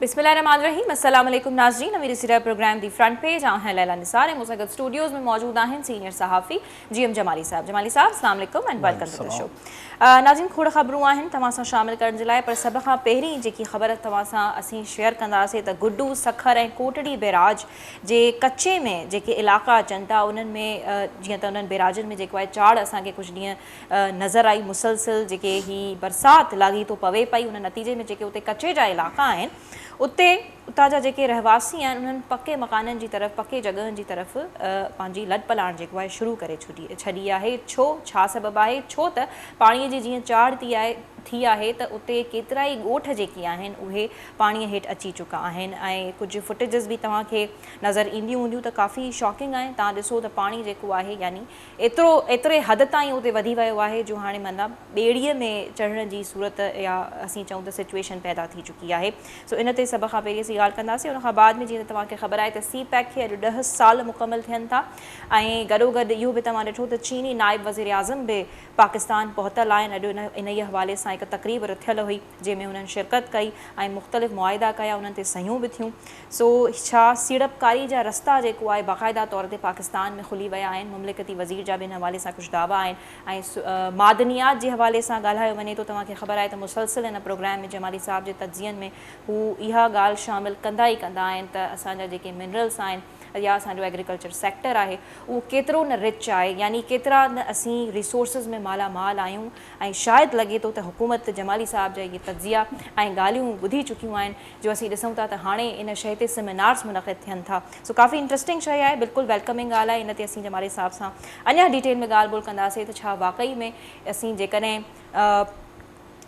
بسم الله الرحمٰن الرحيم السلام عليڪم ناظرين اوهين ڏسي رهيا پروگرام the front page آئون آهيان ليلا نثار ۽ مون سان گڏ اسٽوڊيوز ۾ موجود آهن سينيئر صحافي جي ايم جمالي صاحب. جمالي صاحب السلام عليڪم and welcome to the show. ناظرين کوڙ خبرون آهن توهان سان شامل ڪرڻ جي لاء پر سڀ کان پهرين جيڪي خبر توهان سان اسين شيئر ڪنداسين ته گڊو، سکر ۽ ڪوٽڙي بيراج جي ڪچي ۾ جيڪي علائقا اچن ٿا انهن ۾ جيئن ته انهن بيراجن ۾ جيڪو آهي چاڙهه اسان کي ڪجهه ڏينهن نظر آئي مسلسل جيڪي هي برسات لاڳيتو پوي پئي ان نتيجي ۾ جيڪي اتي ڪچي جا علائقا آهن اتي اتان جا جيڪي رهواسي آهن انهن پڪي مڪانن جي طرف پڪي جڳهن جي طرف پنهنجي لڏپلاڻ جيڪو آهي شروع ڪري ڇڏي آهي ڇو ڇا سبب آهي ڇو ته پاڻي جي جيئن چاڙهه ٿي آهي ٿي آهي ته اتي ڪيترائي ڳوٺ جيڪي آهن اهي پاڻي هيٺ اچي چڪا آهن ۽ ڪجهه فوٽيجز به توهان کي نظر اينديون هونديون ته ڪافي شاڪنگ آهن توهان ڏسو ته پاڻي جيڪو آهي يعني ايترو ايتري حد تائين اتي وڌي ويو آهي جو هاڻي معنيٰ ٻيڙيء ۾ چڙهڻ جي صورت يا اسين چئون ته سچوئيشن پيدا ٿي چڪي آهي. سو ان تي سڀ کان پهرين اسين ڳالهه ڪنداسين ان کان بعد ۾ جيئن ته توهان کي خبر آهي ته سي پيڪ کي اڄ ڏهه سال مڪمل ٿين ٿا ۽ گڏوگڏ اهو به توهان ڏٺو ته چيني نائب وزيراعظم به پاڪستان پهتل آهن اڄ انهيء حوالي سان هڪ تقريب رٿيل هئي جنهن ۾ هنن شرڪت ڪئي ۽ مختلف معاهدا ڪيا انهن تي صحيحون به ٿيون. سو ڇا سيڙپڪاري جا رستا جيڪو آهي باقاعده طور تي پاڪستان ۾ کلي ويا آهن، مملڪتي وزير جا به ان حوالي سان ڪجهه دعويٰ آهن ۽ معدنيات جي حوالي سان ڳالهايو وڃي ٿو توهان کي خبر آهي ته مسلسل ان پروگرام ۾ جمالي صاحب جي تجزين ۾ هو اها ڳالهه شامل ڪندا ئي ڪندا آهن ته اسان جا جيڪي منرلس آهن يا اسان جو ايگريڪلچر سيڪٽر آهي اهو ڪيترو نه رچ آهي يعني ڪيترا نه اسين ريسورسز ۾ مالا مال آهيون ۽ شايد لڳي ٿو ته حڪومت جمالي صاحب جا اهي تجزيا ۽ ڳالهيون ٻڌي چڪيون آهن جو اسين ڏسون ٿا ته هاڻي ان شيء تي سيمينارز منعقد ٿين ٿا سو ڪافي انٽرسٽنگ شيء آهي بلڪل ويلڪمنگ ڳالهه آهي ان تي اسين جمالي صاحب سان اڃا ڊيٽيل ۾ ڳالهه ٻولهه ڪنداسين ته ڇا واقعي ۾ اسين جيڪڏهن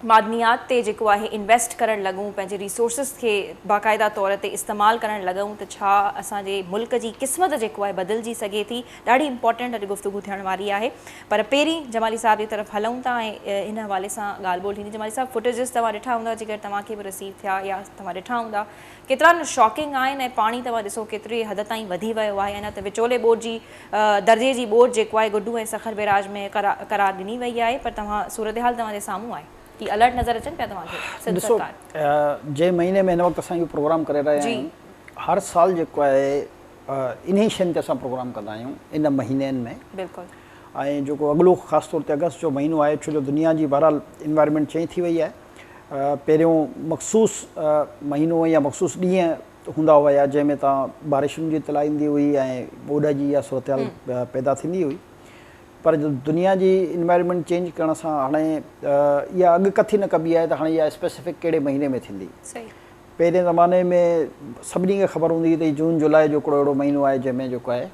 معدنيات تي جيڪو آهي انويسٽ ڪرڻ لڳون پنهنجي ريسورسز کي باقاعده طور تي استعمال ڪرڻ لڳون ته ڇا اسان جي ملڪ جي قسمت جيڪو آهي بدلجي سگهي ٿي ڏاڍي امپارٽنٽ اڄ گفتگو ٿيڻ واري آهي پر پهرين جمالي صاحب جي طرف هلون ٿا ۽ ان حوالي سان ڳالهه ٻولهه ٿيندي. جمالي صاحب فوٽيجز توهان ڏٺا هوندا جيڪر توهان کي به رسيو ٿيا يا توهان ڏٺا هوندا ڪيترا نه شاڪنگ آهن ۽ پاڻي توهان ڏسو ڪيتري حد تائين وڌي ويو آهي اڃا ته وچولي ٻوڏ جي درجي جي ٻوڏ جيڪو آهي گڊو ۽ سکر بيراج ۾ قرار ڏني وئي آهي پر توهان صورتحال توهان جي سامهون آهي ڪي الرٽ نظر اچن پيا توهان کي سنڌ ڏسو سرڪار. جنهن مهيني ۾ هن وقت اسان اهو پروگرام ڪري رهيا آهيون هر سال جيڪو آهي انهي شين تي اسان پروگرام ڪندا آهيون ان مهينن ۾ بلڪل. ۽ جيڪو اڳلو خاص طور تي اگست جو مهينو آهي ڇو جو دنيا جي بهرحال انوائرمينٽ چينج ٿي وئي آهي پهريون مخصوص مهينو يا مخصوص ڏينهن هوندا هيا جنهن ۾ تان بارشن جي اطلاع ايندي هئي ۽ ٻوڏ جي اها صورتحال پيدا ٿيندي هئي پر دنيا جي انوائرمينٽ چينج ڪرڻ سان هاڻي اها اڳڪٿي نه ڪبي آهي ته هاڻي اها اسپيسفڪ ڪهڙي مهيني ۾ ٿيندي. پهرين زماني ۾ سڀني کي خبر هوندي هئي ته هي جون جولاء جو هڪڙو اهڙو مهينو آهي جنهن ۾ جيڪو آهي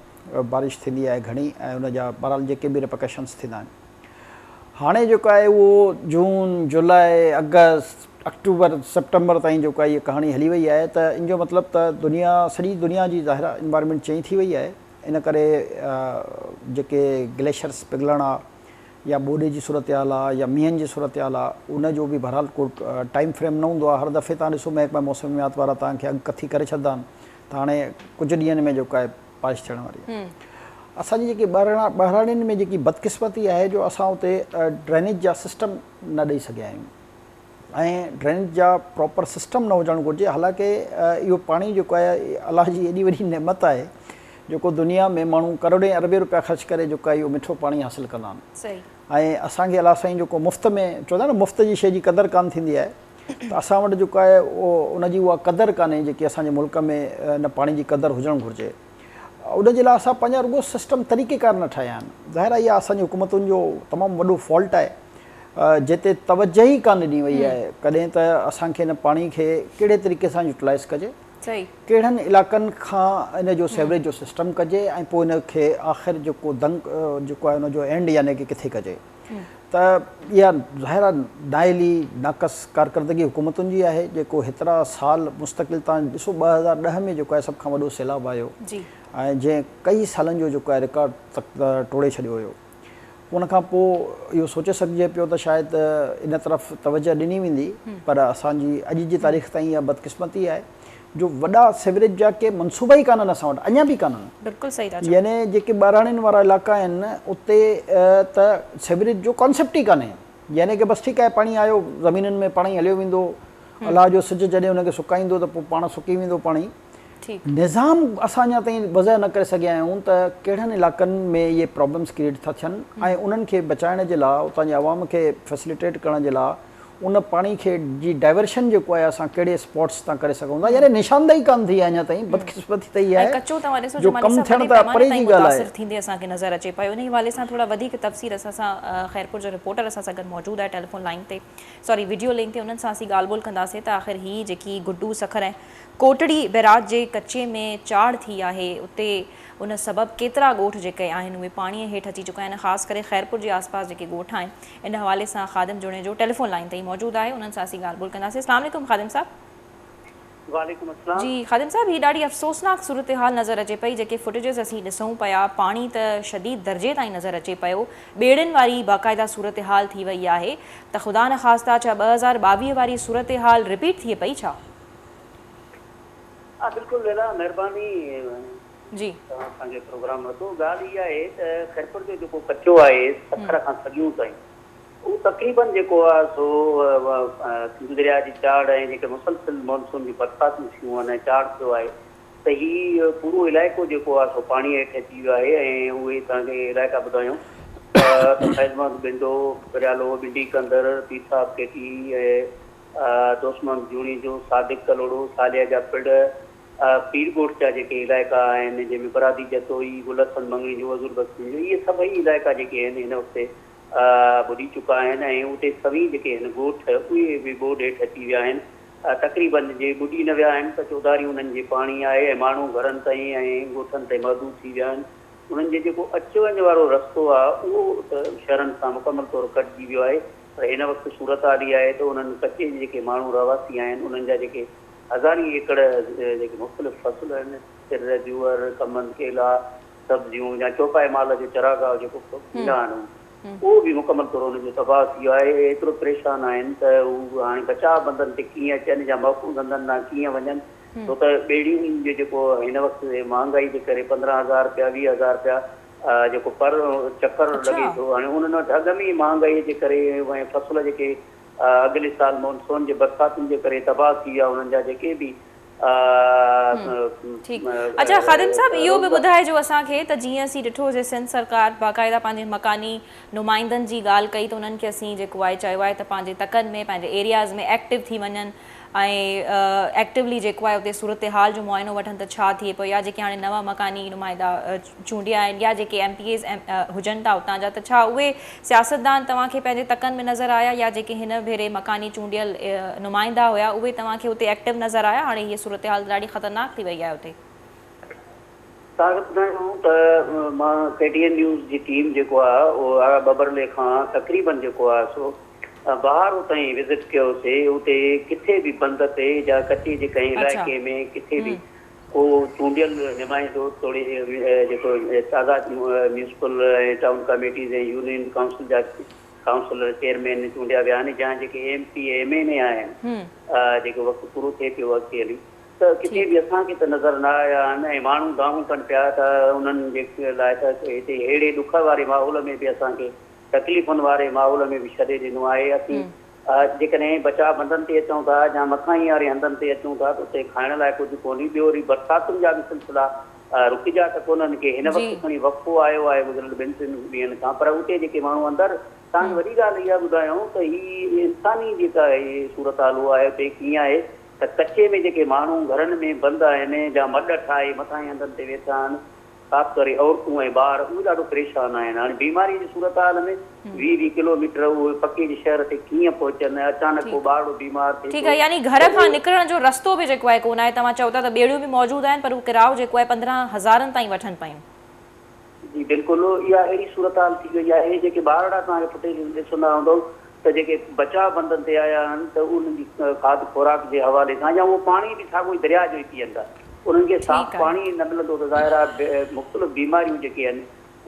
بارش ٿيندي آهي گهڻي ۽ ان جا بهرحال جيڪي به ريپرڪشنس ٿيندا آهن. هاڻي جيڪو آهي اهو جون، جولاء، آگسٽ، آڪٽوبر، سيپٽمبر تائين جيڪو آهي هيء ڪهاڻي هلي وئي آهي ته ان جو مطلب ته دنيا سڄي دنيا جي ظاهر آهي انوائرمينٽ چينج ٿي وئي آهي ان ڪري جيڪي گليشرس پگهلڻ آ يا ٻوڏ جي صورتحال آ يا مينهن جي صورتحال آ ان جو به بهرحال ڪو ٽائيم فريم نه هوندو آ هر دفعي توهان ڏسو محڪمه موسميات وارا توهان کي اڳڪٿي ڪري ڇڏندا آهن ته هاڻي ڪجهه ڏينهن ۾ جيڪو آهي بارش ٿيڻ واري آهي اسان جي جيڪي ٻهراڙين ۾ جيڪي بدقسمتي آهي جو اسان اتي ڊرينيج جا سسٽم نه ڏئي سگهيا آهيون ۽ ڊرينيج جا پراپر سسٽم نه هجڻ گهرجي حالانڪه اهو پاڻي جيڪو آهي الله جي ايڏي وڏي نعمت آهي جيڪو دنيا ۾ ماڻهو ڪروڙين اربين روپيا خرچ ڪري جيڪو آهي اهو مٺو پاڻي حاصل ڪندا آهن ۽ اسان کي الله سائين جيڪو مفت ۾ چوندا آهن نه مفت جي شيء جي قدر ڪانه ٿيندي آهي ته اسان وٽ جيڪو آهي اهو ان جي اها قدر ڪانهي جيڪي اسان جي ملڪ ۾ ان پاڻي جي قدر هجڻ گهرجي ان جي لاء اسان پنهنجا رڳو سسٽم طريقيڪار نه ٺاهيا آهن. ظاهر آهي اها اسان جي حڪومتن جو تمام وڏو فالٽ آهي جنهن تي توجهه ئي ڪانه ڏني وئي آهي ڪڏهن ته اسان کي ان پاڻي کي ڪهڙي طريقي سان يوٽيلائز ڪجي ڪهڙن علائقن کان ان جو سيوريج جو سسٽم ڪجي ۽ پوء ان کي آخر جيڪو دنگ جيڪو آهي ان جو اينڊ يعني ڪي ڪٿي ڪجي ته اها ظاهر آهي نااهلي ناقص ڪارڪردگي حڪومتن جي آهي جيڪو هيترا سال مستقل تان ڏسو 2010 ۾ جيڪو آهي سڀ کان وڏو سيلاب آيو ۽ جنهن ڪئي سالن جو جيڪو آهي رڪارڊ ٽوڙي ڇڏيو هيو ان کان پوء اهو سوچي سگهجي پيو ته شايد ان طرف توجه ڏني ويندي پر اسان جي اڄ جي تاريخ تائين اها بدقسمتي آهي جو وڏا سيوريج جا ڪي منصوبا ئي ڪانهن اسان وٽ اڃا به ڪانهن. بلڪل صحيح ٿا چئو. يعني جيڪي ٻهراڙين وارا علائقا آهن اتي ته سيوريج جو ڪانسيپٽ ئي ڪانهي يعني ڪي بس ٺيڪ آهي پاڻي آيو زمينن ۾ پاڻي هليو ويندو الله جو سج جڏهن ان کي سڪائيندو ته پوء پاڻ سڪي ويندو پاڻي. نظام اسان اڃا تائين وضع نه ڪري سگهيا آهيون ته ڪهڙن علائقن ۾ اهي پرابلمس ڪريئيٽ ٿا ٿين ۽ انهن کي بچائڻ جي لاء اتان جي عوام کي فيسليٽيٽ ڪرڻ جي لاء ان پاڻي کي جي ڊائيورشن جيڪو آهي اسان ڪهڙي اسپاٽس تان ڪري سگهون ٿا يعني نشاندهي ڪانه ٿي آهي اڃا تائين بدقسمتي ته اها آهي جو ڪم ٿيڻ ته پري جي ڳالهه آهي. ٿيندي اسان کي نظر اچي پيو انهي حوالي سان ٿورا وڌيڪ تفصيل اسان سان خيرپور جو رپورٽر اسان سان گڏ موجود آهي ٽيليفون لائين تي سوري وڊيو لنڪ تي انهن سان اسين ڳالهه ٻولهه ڪنداسين ته آخر هي جيڪي گڊو سکر ۽ ڪوٽڙي بئراج جي ڪچي ۾ چاڙهه ٿي آهي اتي ان سبب ڪيترا ڳوٺ جيڪي آهن اهي پاڻي هيٺ اچي چڪا آهن خاص ڪري خيرپور جي آس پاس جيڪي ڳوٺ آهن ان حوالي سان خادم جوڻيجو ٽيليفون لائين تي ئي موجود آهي انهن سان اسين ڳالهه ٻولهه ڪنداسين اسلام عليڪم خادم صاحب. وعليڪم السلام. جي خادم صاحب هي ڏاڍي افسوسناڪ صورتحال نظر اچي پئي جيڪي فوٽيجز اسين ڏسون پيا پاڻي ته شديد درجي تائين نظر اچي پيو ٻيڙين واري باقاعده صورتحال ٿي وئي آهي ته خدا نخواسته ڇا 2022 واري صورتحال رپيٽ ٿئي پئي ڇا؟ ها بلڪل ليلا مهرباني جي. توهان اسان جو پروگرام ورتو ڳالهه اها آهي ته خيرپور جو جيڪو ڪچو آهي سکر کان سڳيون تائين اهو تقريبن جيڪو آهي سو سنڌو درياء جي چاڙهه ۽ جيڪي مسلسل مانسون جون برساتون ٿيون آهن ۽ چاڙهه ٿيو آهي ته هي پورو علائقو جيڪو آهي سو پاڻي هيٺ اچي ويو آهي ۽ اهي توهان کي علائقا ٻڌايون ته فيض محمد ٻنڊو، پريالو، ٻنڊي ڪندر، پير صاحب ڪيٽي ۽ دوست محمد جوڻيجو، صادق ڪلهوڙو، صالح جا پڙ، پير ڳوٺ جا جيڪي علائقا آهن، جنهن ۾ برادي جتوئي، گل حسن مڱڻيجو، عزور بخش جوڻيجو، اهي سڀئي علائقا جيڪي آهن هن وقت ٻڏي چڪا آهن ۽ اتي سوين جيڪي آهن ڳوٺ اهي به ٻوڏ هيٺ اچي ويا آهن. تقريبن جي ٻڏي نه ويا آهن ته چوڌاري انهن جي پاڻي آهي ۽ ماڻهو گهرن تائين ۽ ڳوٺن تائين محدود ٿي ويا آهن. انهن جي جيڪو اچ وڃ وارو رستو آهي اهو ته شهرن سان مڪمل طور ڪٽجي ويو آهي. پر هن وقت صورتحال اها آهي ته انهن ڪچي جي جيڪي ماڻهو رهواسي آهن انهن جا جيڪي هزارين ايڪڙ جيڪي مختلف فصل آهن تر، جوئر، ڪمند، ڪيلا، سبزيون يا چوپائي مال جو چراگاهه جيڪو ٿيندا آهن اهو به مڪمل طور انهن جو تباهه ٿي ويو آهي ايترو پريشان آهن ته هو هاڻي بچاء بندن تي ڪيئن اچن يا محفوظ هنڌن ڏانهن ڪيئن وڃن ڇو ته ٻيڙين جو جيڪو هن وقت مهانگائي جي ڪري 15 هزار رپيا 20 هزار رپيا جيڪو پر چڪر لڳي ٿو هاڻي ان ڍڳ ۾ مهانگائي جي ڪري ۽ فصل جيڪي اڳلي سال مونسون جي برساتن جي ڪري تباهه ٿي ويا انهن جا جيڪي به ٺيڪ اڇا خادم صاحب اهو به ٻڌائجو اسان کي ته جيئن اسين ڏٺو جي سنڌ سرڪار باقاعده پنهنجي مڪاني نمائندن جي ڳالهه ڪئي ته انهن کي اسين جيڪو آهي چيو آهي ته پنهنجي تڪن ۾ پنهنجي ايرياز ۾ ايڪٽو ٿي وڃن ۽ ايڪٽولي جيڪو آهي اتي صورتحال جو معائنو وٺن ته ڇا ٿئي پيو يا جيڪي هاڻي نوان مڪاني نمائندا چونڊيا آهن يا جيڪي ايم پي ايز هجن ٿا اتان جا ته ڇا اهي سياستدان توهان کي پنهنجي تڪن ۾ نظر آيا يا جيڪي هن ڀيري مڪاني چونڊيل نمائندا هيا اهي توهان کي اتي ايڪٽو نظر آيا هاڻي هيء صورتحال ته ڏاڍي خطرناڪ ٿي وئي آهي اتي. توهان کي ٻڌايان ته مان ڪي ٽي اين نيوز جي ٽيم جيڪو آهي اهو آغا ٻٻرلي کان تقريبن جيڪو آهي سو بهارو تائين وزٽ ڪيوسي اتي ڪٿي به بند تي يا ڪچي جي ڪنهن علائقي ۾ ڪٿي به ڪو چونڊيل نمائندو توڙي جيڪو تازا municipal ۽ town committees ۽ union council جا ڪائونسلر چيئرمين چونڊيا ويا آهن يا جيڪي M P A M N A آهن جيڪو وقت پورو ٿئي پيو اڳتي هلي ته ڪٿي به اسان کي ته نظر نه آيا آهن ۽ ماڻهو دانهون ڪن پيا ته انهن جي لاء ته هتي ههڙي ڏک واري ماحول ۾ به اسان کي تڪليفن واري ماحول ۾ به ڇڏي ڏنو آهي اسين جيڪڏهن بچاء بندن تي اچون ٿا يا مٿاهين واري هنڌن تي اچون ٿا ته اتي کائڻ لاء ڪجهه ڪونهي ٻيو وري برساتن جا به سلسلا رڪجا ته ڪونهن ڪي هن وقت کڻي وقفو آيو آهي گذريل ٻن ٽن ڏينهن کان پر اتي جيڪي ماڻهو اندر توهان کي وڏي ڳالهه اها ٻڌايون ته هي انساني جيڪا هي صورتحال اها آهي اتي ڪيئن آهي ته ڪچي ۾ جيڪي ماڻهو گهرن ۾ بند آهن يا مڏ ٺاهي مٿاهين هنڌن تي ويٺا آهن، خاص ڪري عورتون ۽ ٻار، اهي ڏاڍو پريشان آهن. هاڻي بيماريء جي صورتحال ۾ 20 20 ڪلو ميٽر اهي پڪي جي شهر تي ڪيئن پهچن؟ اچانڪ ڪو ٻارڙو بيمار ٿئي ٺيڪ آهي يعني گهر کان نڪرڻ جو رستو به جيڪو آهي ڪونه آهي. توهان چئو ٿا ته ٻيڙيون به موجود آهن پر هو ڪرايو جيڪو آهي 15 هزارن تائين وٺن پيون. جي بلڪل اها اهڙي صورتحال ٿي وئي آهي جيڪي ٻارڙا توهان کي فوٽيج ۾ ڏسندا هوندؤ ته جيڪي بچاء بندن تي آيا آهن ته انهن جي کاڌ خوراڪ جي حوالي سان يا اهو پاڻي به ساڳو ئي درياء جو ئي پيئن ٿا انهن کي صاف پاڻي نه ملندو ته ظاهر آهي مختلف بيماريون جيڪي آهن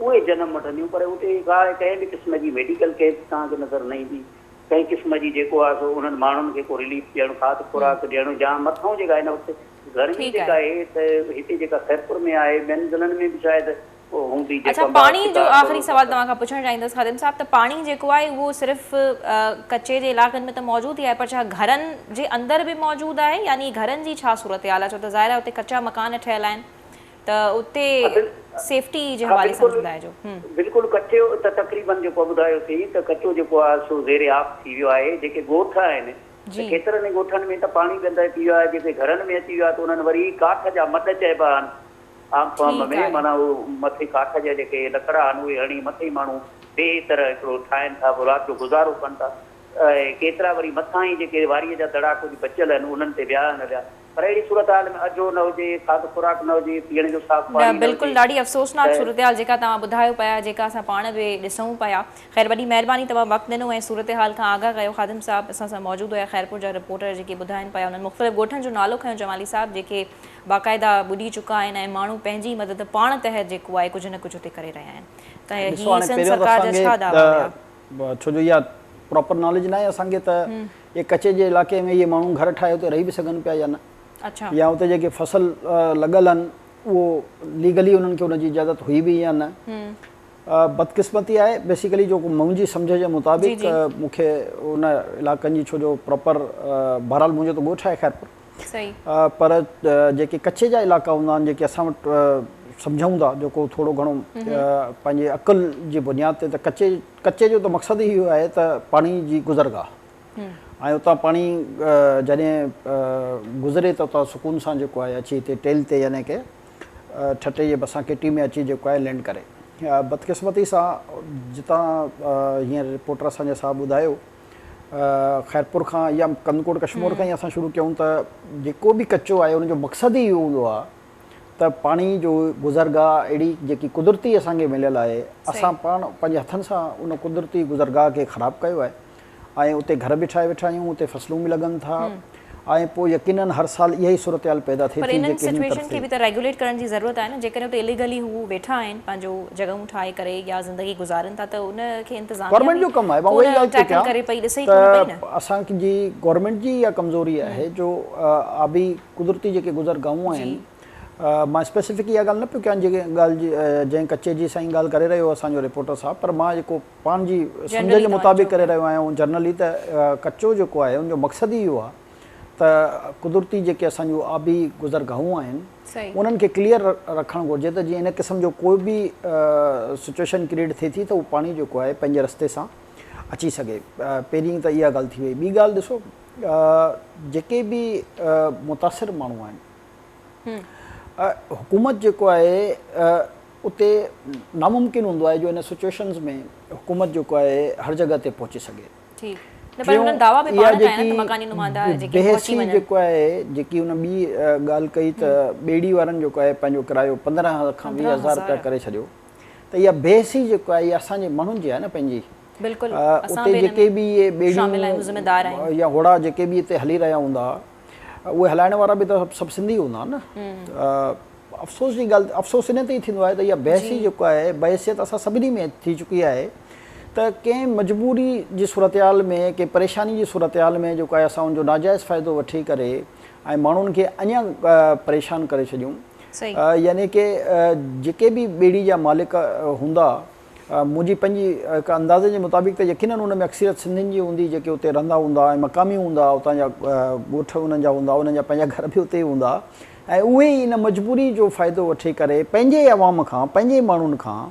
اهي جنم وٺنديون پر اتي ڪا ڪنهن به قسم جي ميڊيڪل ڪيمپ توهان کي نظر نه ايندي ڪنهن قسم جي جيڪو آهي سو انهن ماڻهن کي ڪو رليف ڏيڻ کاڌ خوراڪ ڏيڻ يا مٿئون جيڪا هن وقت گرمي جيڪا آهي ته هتي جيڪا خيرپور ۾ آهي ٻين ضلعن ۾ به شايد هوندي اڇا پاڻي جو آخري سوال توهان کان پڇڻ چاهيندس خادم صاحب ته پاڻي جيڪو آهي اهو صرف ڪچي جي علائقن ۾ ته موجود ئي آهي پر ڇا گهرن جي اندر به موجود آهي يعني گهرن جي ڇا صورتحال آهي ڇو ته ظاهر آهي اتي ڪچا مڪان ٺهيل آهن ته اتي سيفٽي جي حوالي سان ٻڌائجو. بلڪل ڪچو ته تقريبن جيڪو ٻڌايوسين ته ڪچو جيڪو آهي سو زير آب ٿي ويو آهي جيڪي ڳوٺ آهن ته ڪيترن ئي ڳوٺن ۾ ته پاڻي به اندر اچي ويو آهي جيڪي گهرن ۾ اچي ويو آهي ته انهن وري ڪاٺ جا مڏ چئبا آهن عام فهم ۾ معنيٰ اهو مٿي ڪاٺ جا جيڪي لڪڙا آهن اهي هڻي مٿي ماڻهو بي طرح هڪڙو ٺاهن ٿا پوء رات جو گذارو ڪن ٿا ۽ ڪيترا وري مٿان ئي جيڪي واريء جا دڙا ڪجهه بچيل آهن انهن تي ويا آهن هليا پر اهڙي صورتحال ۾ اجهو نه هجي، کاڌ خوراڪ نه هجي، پيئڻ جو صاف نه پاڻي نه بلڪل هجي ڏاڍي افسوسناڪ ته. صورتحال جيڪا توهان ٻڌايو پيا جيڪا اسان پاڻ به ڏسون پيا خير وڏي مهرباني توهان وقت ڏنو ۽ صورتحال کان آگاهه ڪيو خادم صاحب اسان سان موجود هيا خيرپور جا رپورٽر جيڪي ٻڌائن پيا انهن مختلف ڳوٺن جو نالو کنيو جمالي صاحب جيڪي باقاعده ٻڏي چڪا آهن ۽ ماڻهو پنهنجي مدد پاڻ تحت جيڪو آهي ڪجهه نه ڪجهه اتي ڪري رهيا آهن ته ڏسو هي هاڻي سنڌ پهريون ته سرڪار جا اسان کي ڇا دعويٰ هيا. ڇو جو اها پراپر ناليج ناهي اسان کي ته اهي ڪچي جي علائقي ۾ اهي ماڻهو گهر ٺاهي اتي رهي به سگهن پيا يا نه يا اتي جيڪي فصل لڳل آهن اهو ليگلي انهن کي ان جي اجازت هئي به يا نه. بدقسمتي آهي بيسيڪلي جو منهنجي سمجهه جي مطابق مون کي ان علائقن جي ڇو جو پراپر بهرحال منهنجو ته ڳوٺ آهي خيرپور پر جيڪي ڪچي جا علائقا هوندا آهن جيڪي اسان وٽ سمجهون ٿا جيڪو ٿورو گهڻو پنهنجي عقل جي بنياد تي ته ڪچي ڪچي جو ته مقصد ئي اهو آهي ته پاڻي جي گذرگاهه ۽ اتان پاڻي جڏهن گذري ته اتان سڪون سان جيڪو آهي اچي هتي ٽيل تي يعني ڪي ٺٽي جي ڀرسان ڪيٽي ۾ اچي جيڪو آهي لينڊ ڪري. بدقسمتي سان جتان هينئر رپورٽر اسان جي صاحب ٻڌايو خيرپور کان يا ڪنڌڪوٽ ڪشمور کان ئي اسان شروع ڪيون ته جيڪو به ڪچو آهي ان جو مقصد ئي اهو هوندو آهي ته پاڻي جو گذرگاهه اهڙي جيڪي قدرتي اسان کي مليل آهي اسان پاڻ پنهنجي هٿن سان ان قدرتي گذرگاهه کي خراب ڪيو آهي ۽ اتي گهر به ٺاهي ويٺا آهيون اتي فصلون به لڳن ٿا ۽ پوء يقينن هر سال اها ئي صورتحال پيدا ٿئي پر ٿي انهن جيڪي هن سچويشن طرف کي ٿئي. به ته ريگوليٽ ڪرڻ جي ضرورت آهي نه جيڪڏهن اتي اليگلي هو ويٺا آهن پنهنجو جڳهون ٺاهي ڪري يا زندگي گذارين ٿا ته ان کي انتظاميا گورنمينٽ به جو ڪم آهي مان اها ئي ڪونه ڳالهه پيو ٽيڪل ڪيان ڪري پئي ڏسي ئي ڪونه پئي ته نه. اسان جي گورنمينٽ جي اها ڪمزوري آهي جو آبي قدرتي جيڪي گذرگاهون آهن مان اسپيسفڪ اها ڳالهه نه پيو ڪيان جيڪي ڳالهه جي جنهن ڪچي جي سائين ڳالهه ڪري رهيو اسان جو رپورٽر صاحب پر مان جيڪو پاڻ جي سمجهه جي مطابق ڪري رهيو آهيان جنرلي ته ڪچو جيڪو آهي ان جو مقصد ئي اهو آهي ته قدرتي جيڪي اسان جون آبي گذرگاهون آهن انهن کي ڪليئر رکڻ گهرجي ته جيئن ان قسم جو ڪوئي به سچويشن ڪريئيٽ ٿئي ٿي ته اهو پاڻي جيڪو آهي پنهنجي رستي سان اچي سگهي پهرين ته اها ڳالهه ٿي وئي ٻي ڳالهه ڏسو جيڪي به متاثر ماڻهو آهن حڪومت جيڪو آهي اتي ناممڪن هوندو آهي جو ان سچويشنز ۾ حڪومت جيڪو آهي هر جڳهه تي پهچي سگهي. ٺيڪ نه پر هنن دعويٰ به پاڻ ڪيا نه ته مڪاني نمائندا جيڪي پهچي وڃن. جيڪو آهي جيڪي هن ٻي ڳالهه ڪئي ته ٻيڙي وارن جيڪو آهي پنهنجو ڪرايو 15 کان 20 هزار رپيا ڪري ڇڏيو ته اها بي حسي جيڪو آهي اها اسان جي ماڻهن جي آهي نه پنهنجي بلڪل اسان اتي به جيڪي به اهي ٻيڙيون شامل آهيون ذميدار آهيون يا هوڙا جيڪي به اتي هلي رهيا هوندا اهي هلائڻ وارا به ته سڀ سنڌي هوندا نه. افسوس جي ڳالهه افسوس ان تي ئي ٿيندو آهي ته اها بحثي جيڪو آهي بحثيت اسان سڀني ۾ ٿي چڪي آهي ته ڪنهن مجبوري جي صورتحال ۾ ڪنهن پريشاني جي صورتحال ۾ جيڪو آهي اسان ان جو ناجائز فائدو وٺي ڪري ۽ ماڻهن کي اڃا پريشان ڪري ڇڏيون يعني ڪي جيڪي به ٻيڙي جا مالڪ هوندا منهنجي پنهنجي هڪ اندازي جي مطابق ته يقينن ان ۾ اڪثريت سنڌين جي هوندي جيڪي اتي رهندا هوندا ۽ مقامي هوندا اتان جا ڳوٺ انهن جا هوندا انهن جا پنهنجا گهر به اتي ئي هوندا ۽ اهي ئي ان مجبوري جو فائدو وٺي ڪري پنهنجي ئي عوام کان پنهنجي ئي ماڻهن کان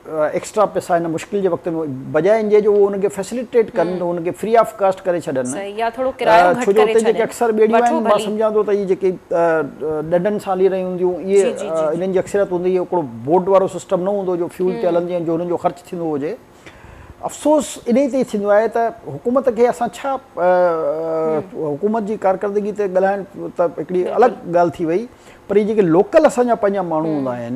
ايڪسٽرا پئسا هن مشڪل جي وقت ۾ بجاء ان جي جو اهو انهن کي فيسليٽيٽ ڪن ته انهن کي فري آف ڪاسٽ ڪري ڇڏن ڇو جو اتي جيڪي اڪثر ٻيڙيون آهن مان سمجهان ٿو ته اهي جيڪي ڏنڊن سان هلي رهيون هونديون اهي انهن جي اڪثريت هوندي اهو هڪڙو بوٽ وارو سسٽم نه هوندو جو فيول تي هلندي ۽ جو انهن جو خرچ ٿيندو هجي افسوس انهي تي ٿيندو آهي ته حڪومت کي اسان ڇا حڪومت جي ڪارڪردگي تي ڳالهائڻ ته هڪڙي الڳ ڳالهه ٿي وئي پر اهي جيڪي لوڪل اسان جا پنهنجا ماڻهو هوندا آهن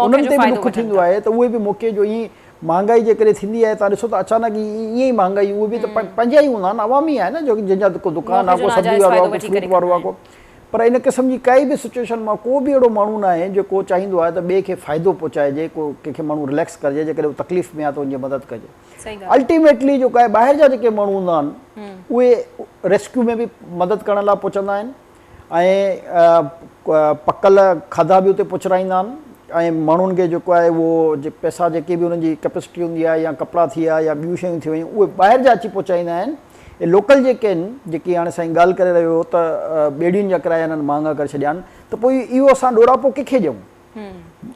انهن تي به ڏک ٿيندو آهي ته اهي به موقعي جو ائين مهانگائي جي ڪري ٿيندي آهي تان ڏسو ته اچانڪ ائين ئي مهانگائي اهي به ته پنهنجا ئي هوندا آهن عوامي آهن نه جنهن جا ڪو دڪان آهي ڪو سبزي وارو آهي ڪو فروٽ وارو آهي ڪو پر ان قسم جي ڪائي به سچويشن مان ڪو به اهڙو ماڻهو ناهي جيڪو چاهيندو آهي ته ٻئي کي فائدو پهچائجي ڪو ڪنهن کي ماڻهو رليڪس ڪرجي جيڪڏهن هو تڪليف ۾ آهي ته ان جي مدد ڪجي الٽيميٽلي جيڪو آهي ٻاهر جا جيڪي ماڻهو هوندا آهن اهي ريسڪيو ۾ به مدد ڪرڻ لاء پهچندا آهن ۽ پڪل کاڌا به اتي پهچرائيندا آهن ۽ ماڻهن کي جيڪو آهي اهو پئسا جيڪي به انهن جي ڪيپسٽي هوندي آهي يا ڪپڙا ٿي ويا يا ٻيون شيون ٿي ويون اهي ٻاهر جا اچي پهچائيندا آهن. اهي لوڪل جيڪي آهن جيڪي هاڻي سائين ڳالهه ڪري رهيو هو ته ٻيڙين جا ڪرايا هنن مهانگا ڪري ڇڏيا آهن ته پوء اهو اسان ڏوراپو ڪنهن کي ڏيون؟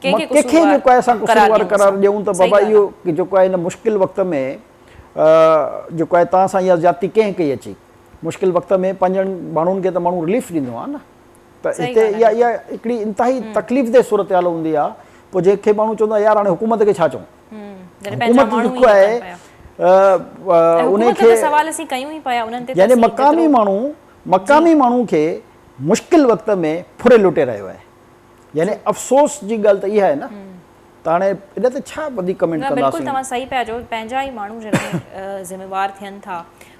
ڪنهن کي جيڪو آهي اسان قصوروار قرار ڏيون ته بابا اهو جيڪو آهي هن مشڪل وقت ۾ جيڪو آهي توهان سان اها زيادتي ڪنهن ڪئي اچي؟ مشڪل وقت ۾ پنهنجن ماڻهن کي ته ماڻهو رليف ڏيندو آهي نه. ته هتي اها اها هڪڙي انتهائي تڪليف ده صورتحال هوندي آهي پوء جنهن کي ماڻهو چوندو آهي يار هاڻي حڪومت کي ڇا چئون حڪومت جيڪو آهي ان کي يعني مقامي ماڻهو مقامي ماڻهو کي مشڪل وقت ۾ ڦري لٽي رهيو آهي يعني افسوس جي ڳالهه ته اها آهي نه ته هاڻي ان تي ڇا وڌيڪ ڪمينٽ ڪنداسين. نه بلڪل توهان صحيح پيا چئو پنهنجا ئي ماڻهو جڏهن ذميوار ٿين ٿا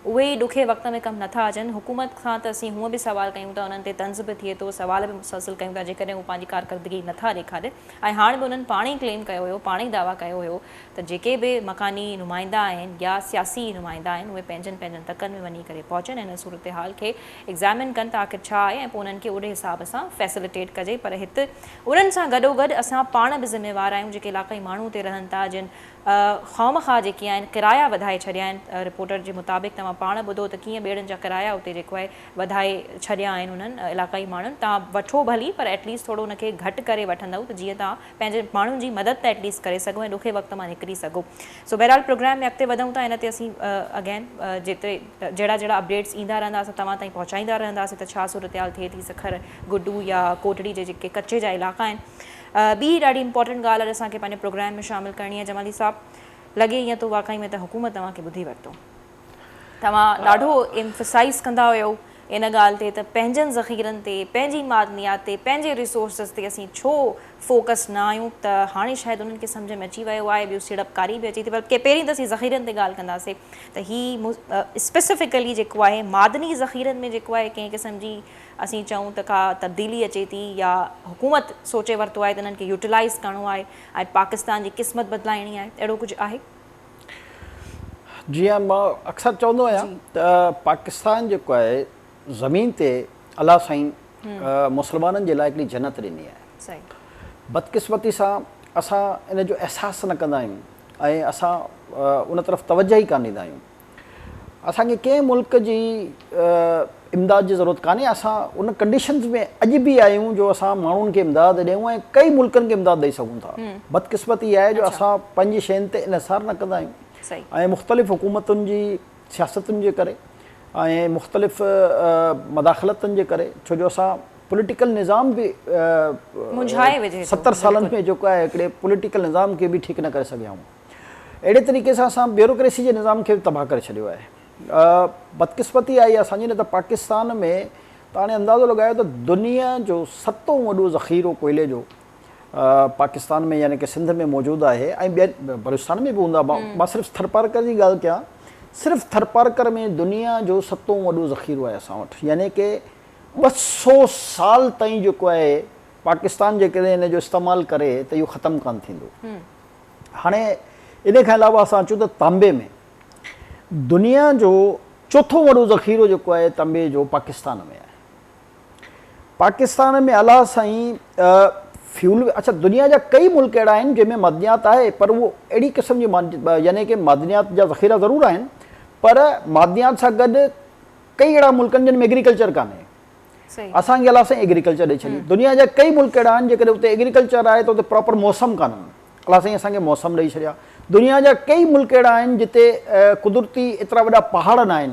اهي ئي ڏکي وقت ۾ ڪم نٿا اچن حڪومت کان ته اسين هونء به سوال ڪيون ٿا انهن تي طنز به ٿئي ٿو سوال به مسلسل ڪيون ٿا جيڪڏهن هو پنهنجي ڪارڪردگي نٿا ڏيکارين ۽ هاڻ به انهن پاڻ ئي ڪليم ڪيو هيو پاڻ ئي دعويٰ ڪيو هيو ته جيڪي به مڪاني نمائندا آهن يا سياسي نمائندا آهن اهي پنهنجن پنهنجن تڪن ۾ وڃي ڪري پهچن ۽ ان صورتحال کي ايگزامن ڪن ته آخر ڇا آهي ۽ پوء انهن کي اوڏي حساب سان فيسليٽيٽ ڪجي پر هت انهن سان گڏوگڏ اسان پاڻ به ذميوار آهيون جيڪي علاقائي ماڻهو اتي رهن ٿا جن خوامخواه جيڪي آهن ڪرايا وڌائي ڇڏيا آهن رپورٽر جي مطابق توهان پاڻ ٻڌو ته ڪيئن ٻيڙن جا ڪرايا اتي جيڪو آهي وڌائي ڇڏيا آهن انهن علاقائي ماڻهن توهان وٺو ڀلي پر ايٽليسٽ ٿورو ان کي گهٽ ڪري وٺندؤ ته جيئن توهان پنهنجي ماڻهن جي مدد ته ايٽليسٽ ڪري سگهو ۽ ڏکي وقت مان نڪري سگهو سو بهرحال پروگرام ۾ اڳتي وڌون ٿا ان تي اسين اگين جيتري جهڙا جهڙا اپڊيٽس ايندا رهندا اسان توهان تائين پهچائيندا رهنداسين ته ڇا صورتحال ٿئي ٿي سکر گڊو يا ڪوٽڙي جي جيڪي ڪچي جا علائقا آهن. ٻي ڏاڍي امپورٽنٽ ڳالهه اڄ اسان کي پنهنجي پروگرام ۾ شامل ڪرڻي آهي جمالي صاحب لڳي ائين ٿو واقعي ۾ ته حڪومت توهان کي ٻڌي ورتو. توهان ڏاڍو ايمفسائيز ڪندا هيو ان ڳالهه تي ته پنهنجن ذخيرن تي پنهنجي معدنيات تي پنهنجي ريسورسز تي اسين ڇو فوڪس نه آهيون ته هاڻي شايد انهن کي سمجهه ۾ اچي ويو آهي ٻيو سيڙپڪاري به اچي ٿي پر پهرين ته اسين ذخيرن تي ڳالهه ڪنداسين ته هي اسپيسفڪلي جيڪو آهي معدني ذخيرن ۾ جيڪو آهي ڪنهن قسم جي اسين چئون ته ڪا تبديلي اچي ٿي يا حڪومت سوچي ورتو آهي ته انهن کي يوٽيلائيز ڪرڻو آهي ۽ پاڪستان جي قسمت بدلائڻي آهي اهڙو ڪجهه آهي؟ جيئن مان اڪثر چوندو آهيان ته پاڪستان جيڪو آهي زمين تي الله سائين مسلمانن جي لاء هڪڙي جنت ڏني آهي. بدقسمتي سان اسان ان جو احساس نه ڪندا آهيون ۽ اسان ان طرف توجه ئي ڪانه ڏيندا آهيون. اسان کي ڪنهن ملڪ جي امداد جي ضرورت ڪانهي اسان ان ڪنڊيشنز ۾ اڄ به آهيون جو اسان ماڻهن کي امداد ڏيون ۽ ڪئي ملڪن کي امداد ڏئي سگهون ٿا بدقسمتي اها آهي جو اسان پنهنجي شين تي انحصار نه ڪندا آهيون ۽ مختلف حڪومتن جي سياستن جي ڪري ۽ مختلف مداخلتن جي ڪري ڇو جو اسان پوليٽيڪل نظام به 70 سالن ۾ جيڪو آهي هڪڙي پوليٽيڪل نظام کي به ٺيڪ نه ڪري سگهيا آهيون اهڙي طريقي سان اسان بيوروڪريسي جي نظام کي به تباهه ڪري ڇڏيو آهي. بدقسمتي آهي اسان جي نه ته پاڪستان ۾ ته هاڻي اندازو لڳايو ته دنيا جو ستون وڏو ذخيرو ڪوئلي جو پاڪستان ۾ يعني ڪه سنڌ ۾ موجود آهي ۽ ٻين بلوچستان ۾ به هوندا مان صرف ٿرپارڪر جي ڳالهه ڪيان صرف ٿرپارڪر ۾ دنيا جو ستون وڏو ذخيرو آهي اسان وٽ يعني ڪه 200 سال تائين جيڪو آهي پاڪستان جيڪڏهن ان جو استعمال ڪري ته اهو ختم ڪانه ٿيندو. هاڻي ان کان علاوه اسان اچون ته تانبي ۾ دنيا جو چوٿون وڏو ذخيرو جيڪو آهي تانبي جو پاڪستان ۾ آهي. پاڪستان ۾ الله سائين فيول اڇا دنيا جا ڪئي ملڪ اهڙا آهن جنهن ۾ معدنيات آهي پر اهو اهڙي قسم جي يعني ڪي معدنيات جا ذخيرا ضرور آهن پر معدنيات سان گڏ ڪئي اهڙا ملڪ آهن جن ۾ ايگريڪلچر ڪانهي. اسان کي الله سائين ايگريڪلچر ڏئي ڇڏي. دنيا جا ڪئي ملڪ اهڙا آهن جيڪڏهن اتي ايگريڪلچر آهي ته اتي پراپر موسم ڪانهن. الله سائين اسان کي موسم ڏئي ڇڏيا. دنيا جا ڪئي ملڪ اهڙا آهن جتي قدرتي ايترا وڏا پهاڙ نه آهن.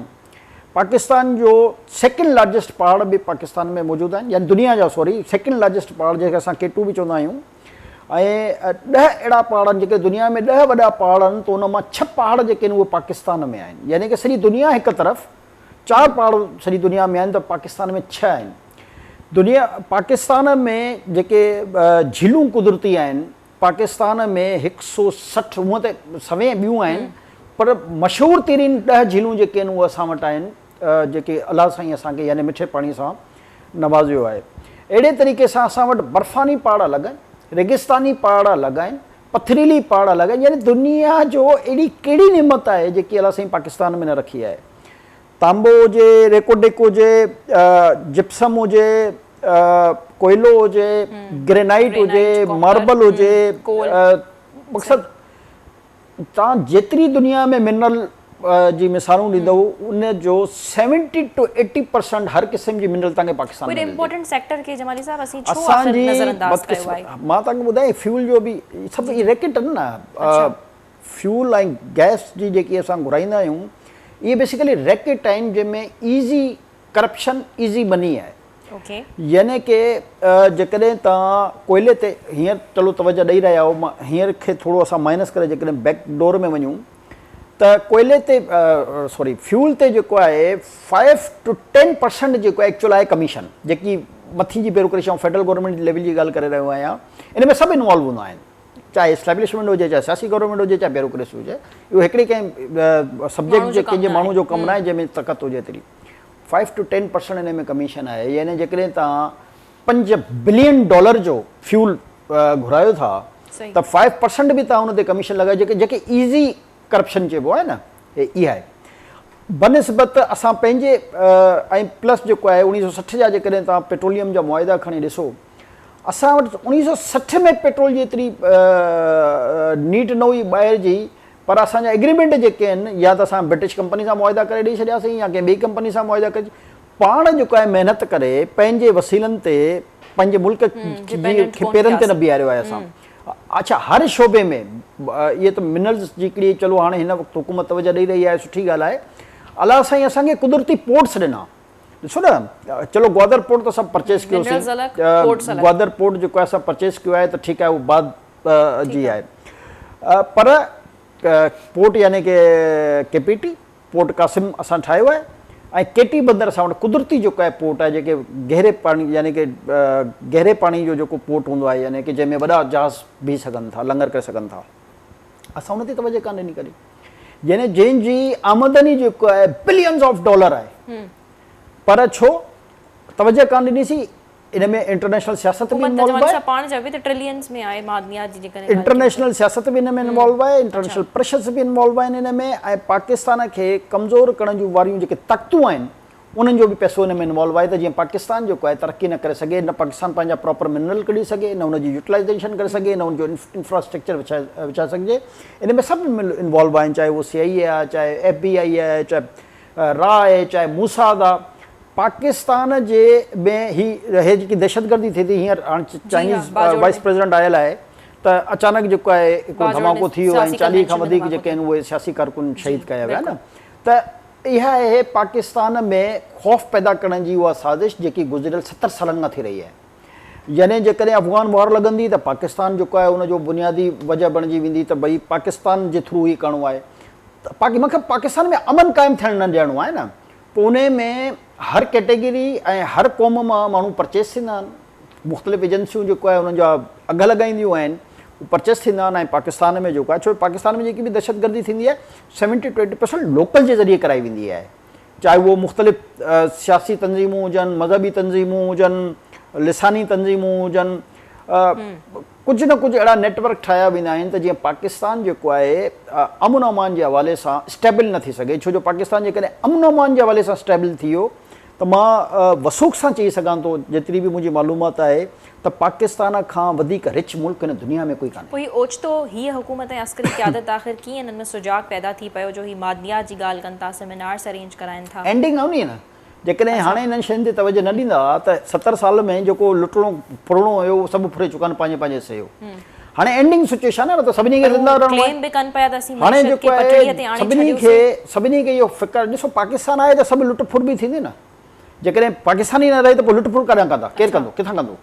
پاڪستان جو سيڪنڊ لارجسٽ پهاڙ به پاڪستان ۾ موجود آهن يعني دنيا جا سوري سيڪنڊ لارجسٽ پهاڙ جنهن کي اسان ڪي ٽو به چوندا آهيون ۽ ڏهه اهڙا پهاڙ آهن جيڪي دنيا ۾ ڏهه وڏا پهاڙ آهن ته ان مان ڇهه پهاڙ جيڪي آهن اهي پاڪستان ۾ آهن يعني ڪه سڄي دنيا هڪ طرف چار پهاڙ سڄي دنيا ۾ آهن ته پاڪستان ۾ ڇهه آهن. دنيا پاڪستان ۾ جيڪي جهيلون قدرتي آهن پاڪستان ۾ هڪ سو 60 هونء ته سوين ٻيون آهن پر مشهور ترين ڏهه جهيلون جيڪي آهن اهي اسان وٽ آهن جيڪي الله سائين اسان کي يعني مٺي پاڻي سان نوازيو آهي. اهڙي طريقي سان اسان وٽ برفاني پهاڙ الڳ آهن، ريگستاني پهاڙ الڳ آهن، پٿريلي پهاڙ الڳ آهن يعني دنيا جو اهڙي ڪهڙي نعمت آهي جيڪي الله سائين پاڪستان ۾ نه رکي آهي. تانبو هجي، ريڪوڊڪ هجي، جپسم هجي، ڪوئلو هجي، گرينائيٽ هجي، ماربل هجي، مقصد توهان جيتري دنيا ۾ منرل جي مثالون ڏيندؤ ان جو 70 ٽو 80 پرسنٽ هر قسم جي منرل توهان کي پاڪستان ۾ ملندي. امپورٽنٽ سيڪٽر کي جمالي صاحب اسين ڇو آخر نظر انداز ڪيو آهي؟ مان توهان کي ٻڌايان فيول جو به سڀ اهي ريڪيٽ آهن نه، فيول ۽ گئس جي جيڪي اسان گهرائيندا آهيون اهي بيسيڪلي ريڪيٽ آهن جنهن ۾ ايزي ڪرپشن ايزي مني آهي. يعني ڪي جيڪڏهن توهان ڪوئلي تي هينئر چلو توجه ڏئي رهيا آهيو مان هينئر کي ٿورو اسان مائنس ڪري جيڪڏهن بيڪ ڊور ۾ وڃون ته ڪوئلي تي سوري فيول تي جيڪو آهي فائيو ٽو ٽين پرسنٽ جيڪو آهي ايڪچوئل آهي ڪميشن جيڪي مٿي جي بيوروڪريسي آئون فيڊرل گورنمينٽ ليول جي ڳالهه ڪري رهيو آهيان ان ۾ سڀ انوالو هوندا آهن چاهي اسٽيبلشمينٽ هجي چاهي سياسي گورنمينٽ هجي چاهي بيوروڪريسي هجي اهو هڪڙي ڪنهن سبجيڪٽ جي ڪنهن جي ماڻهو جو ڪم ناهي جنهن ۾ طاقت هجي ايتري فائيو ٽو ٽين پرسنٽ ان ۾ ڪميشن آهي يعني جيڪڏهن توهان 5 بلين ڊالر جو فيول گهرايو ٿا ته 5% به توهان ان تي ڪميشن لڳايو جيڪي جيڪي ايزي ڪرپشن چئبو آهي نه اها آهي بنسبت اسان پنهنجي ۽ پلس جيڪو آهي 1960 جا جيڪڏهن توهان پيٽروليم جا معاهدا کڻي ڏسو اسان وٽ 1960 ۾ پيٽرول جي ايتري نيڊ نه هئي ٻاهر جي پر اسان جا ايگريمينٽ جيڪي آهن يا ته اسان برٽش ڪمپني سان معاهدا ڪري ڏئي ڇڏياسين يا ڪنهن ٻي ڪمپني سان معاهدا ڪري پاڻ جيڪو آهي محنت ڪري پنهنجي وسيلن تي پنهنجي ملڪ کي پيرن تي نه بيهاريو آهي اسان اڇا هر شعبي ۾ اهي ته منرلز جي هڪڙي چلو هاڻي هن وقت حڪومت توجه ڏئي رهي آهي سٺي ڳالهه آهي الله سائين اسان کي قدرتي پورٽس ڏنا ڏسو نه چلو گوادر پورٽ ته اسان پرچيز ڪيوسين گوادر پورٽ جيڪو آهي اسان پرچيز ڪيو آهي ته ٺيڪ آهي اهو بعد جي آهي پر پورٽ يعني ڪي K P T port Qasim اسان ٺاهيو آهي ۽ ڪيٽي بندر اسان وٽ قدرتي جيڪو آهي پورٽ آهي جيڪي گهري پاڻي يعني ڪي گهري پاڻي جو جيڪو پورٽ هوندو آهي يعني ڪي جنهن ۾ وڏا جهاز بيهي سگهن ٿا لنگر ڪري سگهن ٿا اسان ان تي توجه ڪانه ڏني ڪڏهن يعني جنهن جي آمدني جيڪو آهي بلينز آف ڊالر آهي پر ڇو توجه ڪانه ڏني سي ان ۾ انٽرنيشنل سياست به انوالو آهي. پاڻ چوي ته ٽرلينز ۾ آهي معدنيات جي جيڪڏهن انٽرنيشنل سياست به ان ۾ انوالو آهي انٽرنيشنل پريشرز به انوالو آهن ان ۾ ۽ پاڪستان کي ڪمزور ڪرڻ جون واريون جيڪي طاقتون آهن انهن جو به پئسو ان ۾ انوالو آهي ته جيئن پاڪستان جيڪو آهي ترقي نه ڪري سگهي نه پاڪستان پنهنجا پراپر منرل ڪڍي سگهي نه ان جي يوٽيلائيزيشن ڪري سگهي نه ان جو انفراسٽرڪچر وڇائي سگهجي ان ۾ سڀ انوالو آهن چاهي اهو سي آئي اي آهي چاهي ايف بي آئي آهي چاهي را آهي چاهي موساد آهي پاڪستان جي ۾ هي هي جيڪي دهشتگردي ٿئي ٿي هينئر هاڻ چائنيز وائيس پريزيڊنٽ آيل آهي ته اچانڪ جيڪو آهي هڪڙو ڌماڪو ٿي ويو ۽ 40 کان وڌيڪ جيڪي آهن اهي سياسي ڪارڪن شهيد ڪيا ويا نه ته اها آهي پاڪستان ۾ خوف پيدا ڪرڻ جي اها سازش جيڪي گذريل 70 سالن کان ٿي رهي آهي يعني جيڪڏهن افغان وار لڳندي ته پاڪستان جيڪو آهي ان جو بنيادي وجه بڻجي ويندي ته ڀئي پاڪستان جي ٿرو هي ڪرڻو آهي ته پاڪ مطلب پاڪستان ۾ امن قائم ٿيڻ نه ڏيڻو آهي نه پوء انهي ۾ هر ڪيٽيگري ۽ هر قوم مان ماڻهو پرچيز ٿيندا آهن، مختلف ايجنسيون جيڪو آهي انهن جا اگهه لڳائينديون آهن، هو پرچيز ٿيندا آهن ۽ پاڪستان ۾ جيڪو آهي ڇو پاڪستان ۾ جيڪي به دهشتگردي ٿيندي آهي seventy two eighty percent local جي ذريعي ڪرائي ويندي آهي چاهي اهو مختلف سياسي تنظيمون هجن، مذهبي تنظيمون هجن، لساني تنظيمون هجن، ڪجهه نه ڪجهه اهڙا نيٽ ورڪ ٺاهيا ويندا آهن ته جيئن پاڪستان جيڪو آهي امن امان جي حوالي سان اسٽيبل نه ٿي سگهي ڇو جو پاڪستان جيڪڏهن امن امان جي حوالي سان اسٽيبل ٿي ويو ته مان وثوق سان چئي سگهان ٿو جيتري به منهنجي معلومات آهي ته پاڪستان کان وڌيڪ رچ ملڪ هن دنيا ۾ ڪوئي ڪانهي. پوء هي اوچتو هيء حڪومت ۽ عسڪري قيادت آخر ڪيئن انهن ۾ سجاڳ پيدا ٿي پيو جو هي معدنيات جي ڳالهه ڪن ٿا، سيمينارس ارينج ڪرائين ٿا. اينڊنگ آهي نه جيڪڏهن هاڻي انهن شين تي توجه نه ڏيندا ته 70 سال ۾ جيڪو لٽڻو ڦرڻو هيو اهو سڀ ڦري چڪا آهن پنهنجي پنهنجي حصي جو. هاڻي اينڊنگ سچويشن آهي نه ته سڀني کي زنده رهڻو آهي. هاڻي جيڪو آهي سڀني کي سڀني کي اهو فڪر ڏسو پاڪستان آهي ته سڀ لٽ ڦر به ٿيندي نه. جيڪڏهن پاڪستان ئي نه رهي ته پوء لٽ ڦر ڪڏهن ڪندا ڪير ڪندو ڪٿان ڪندو.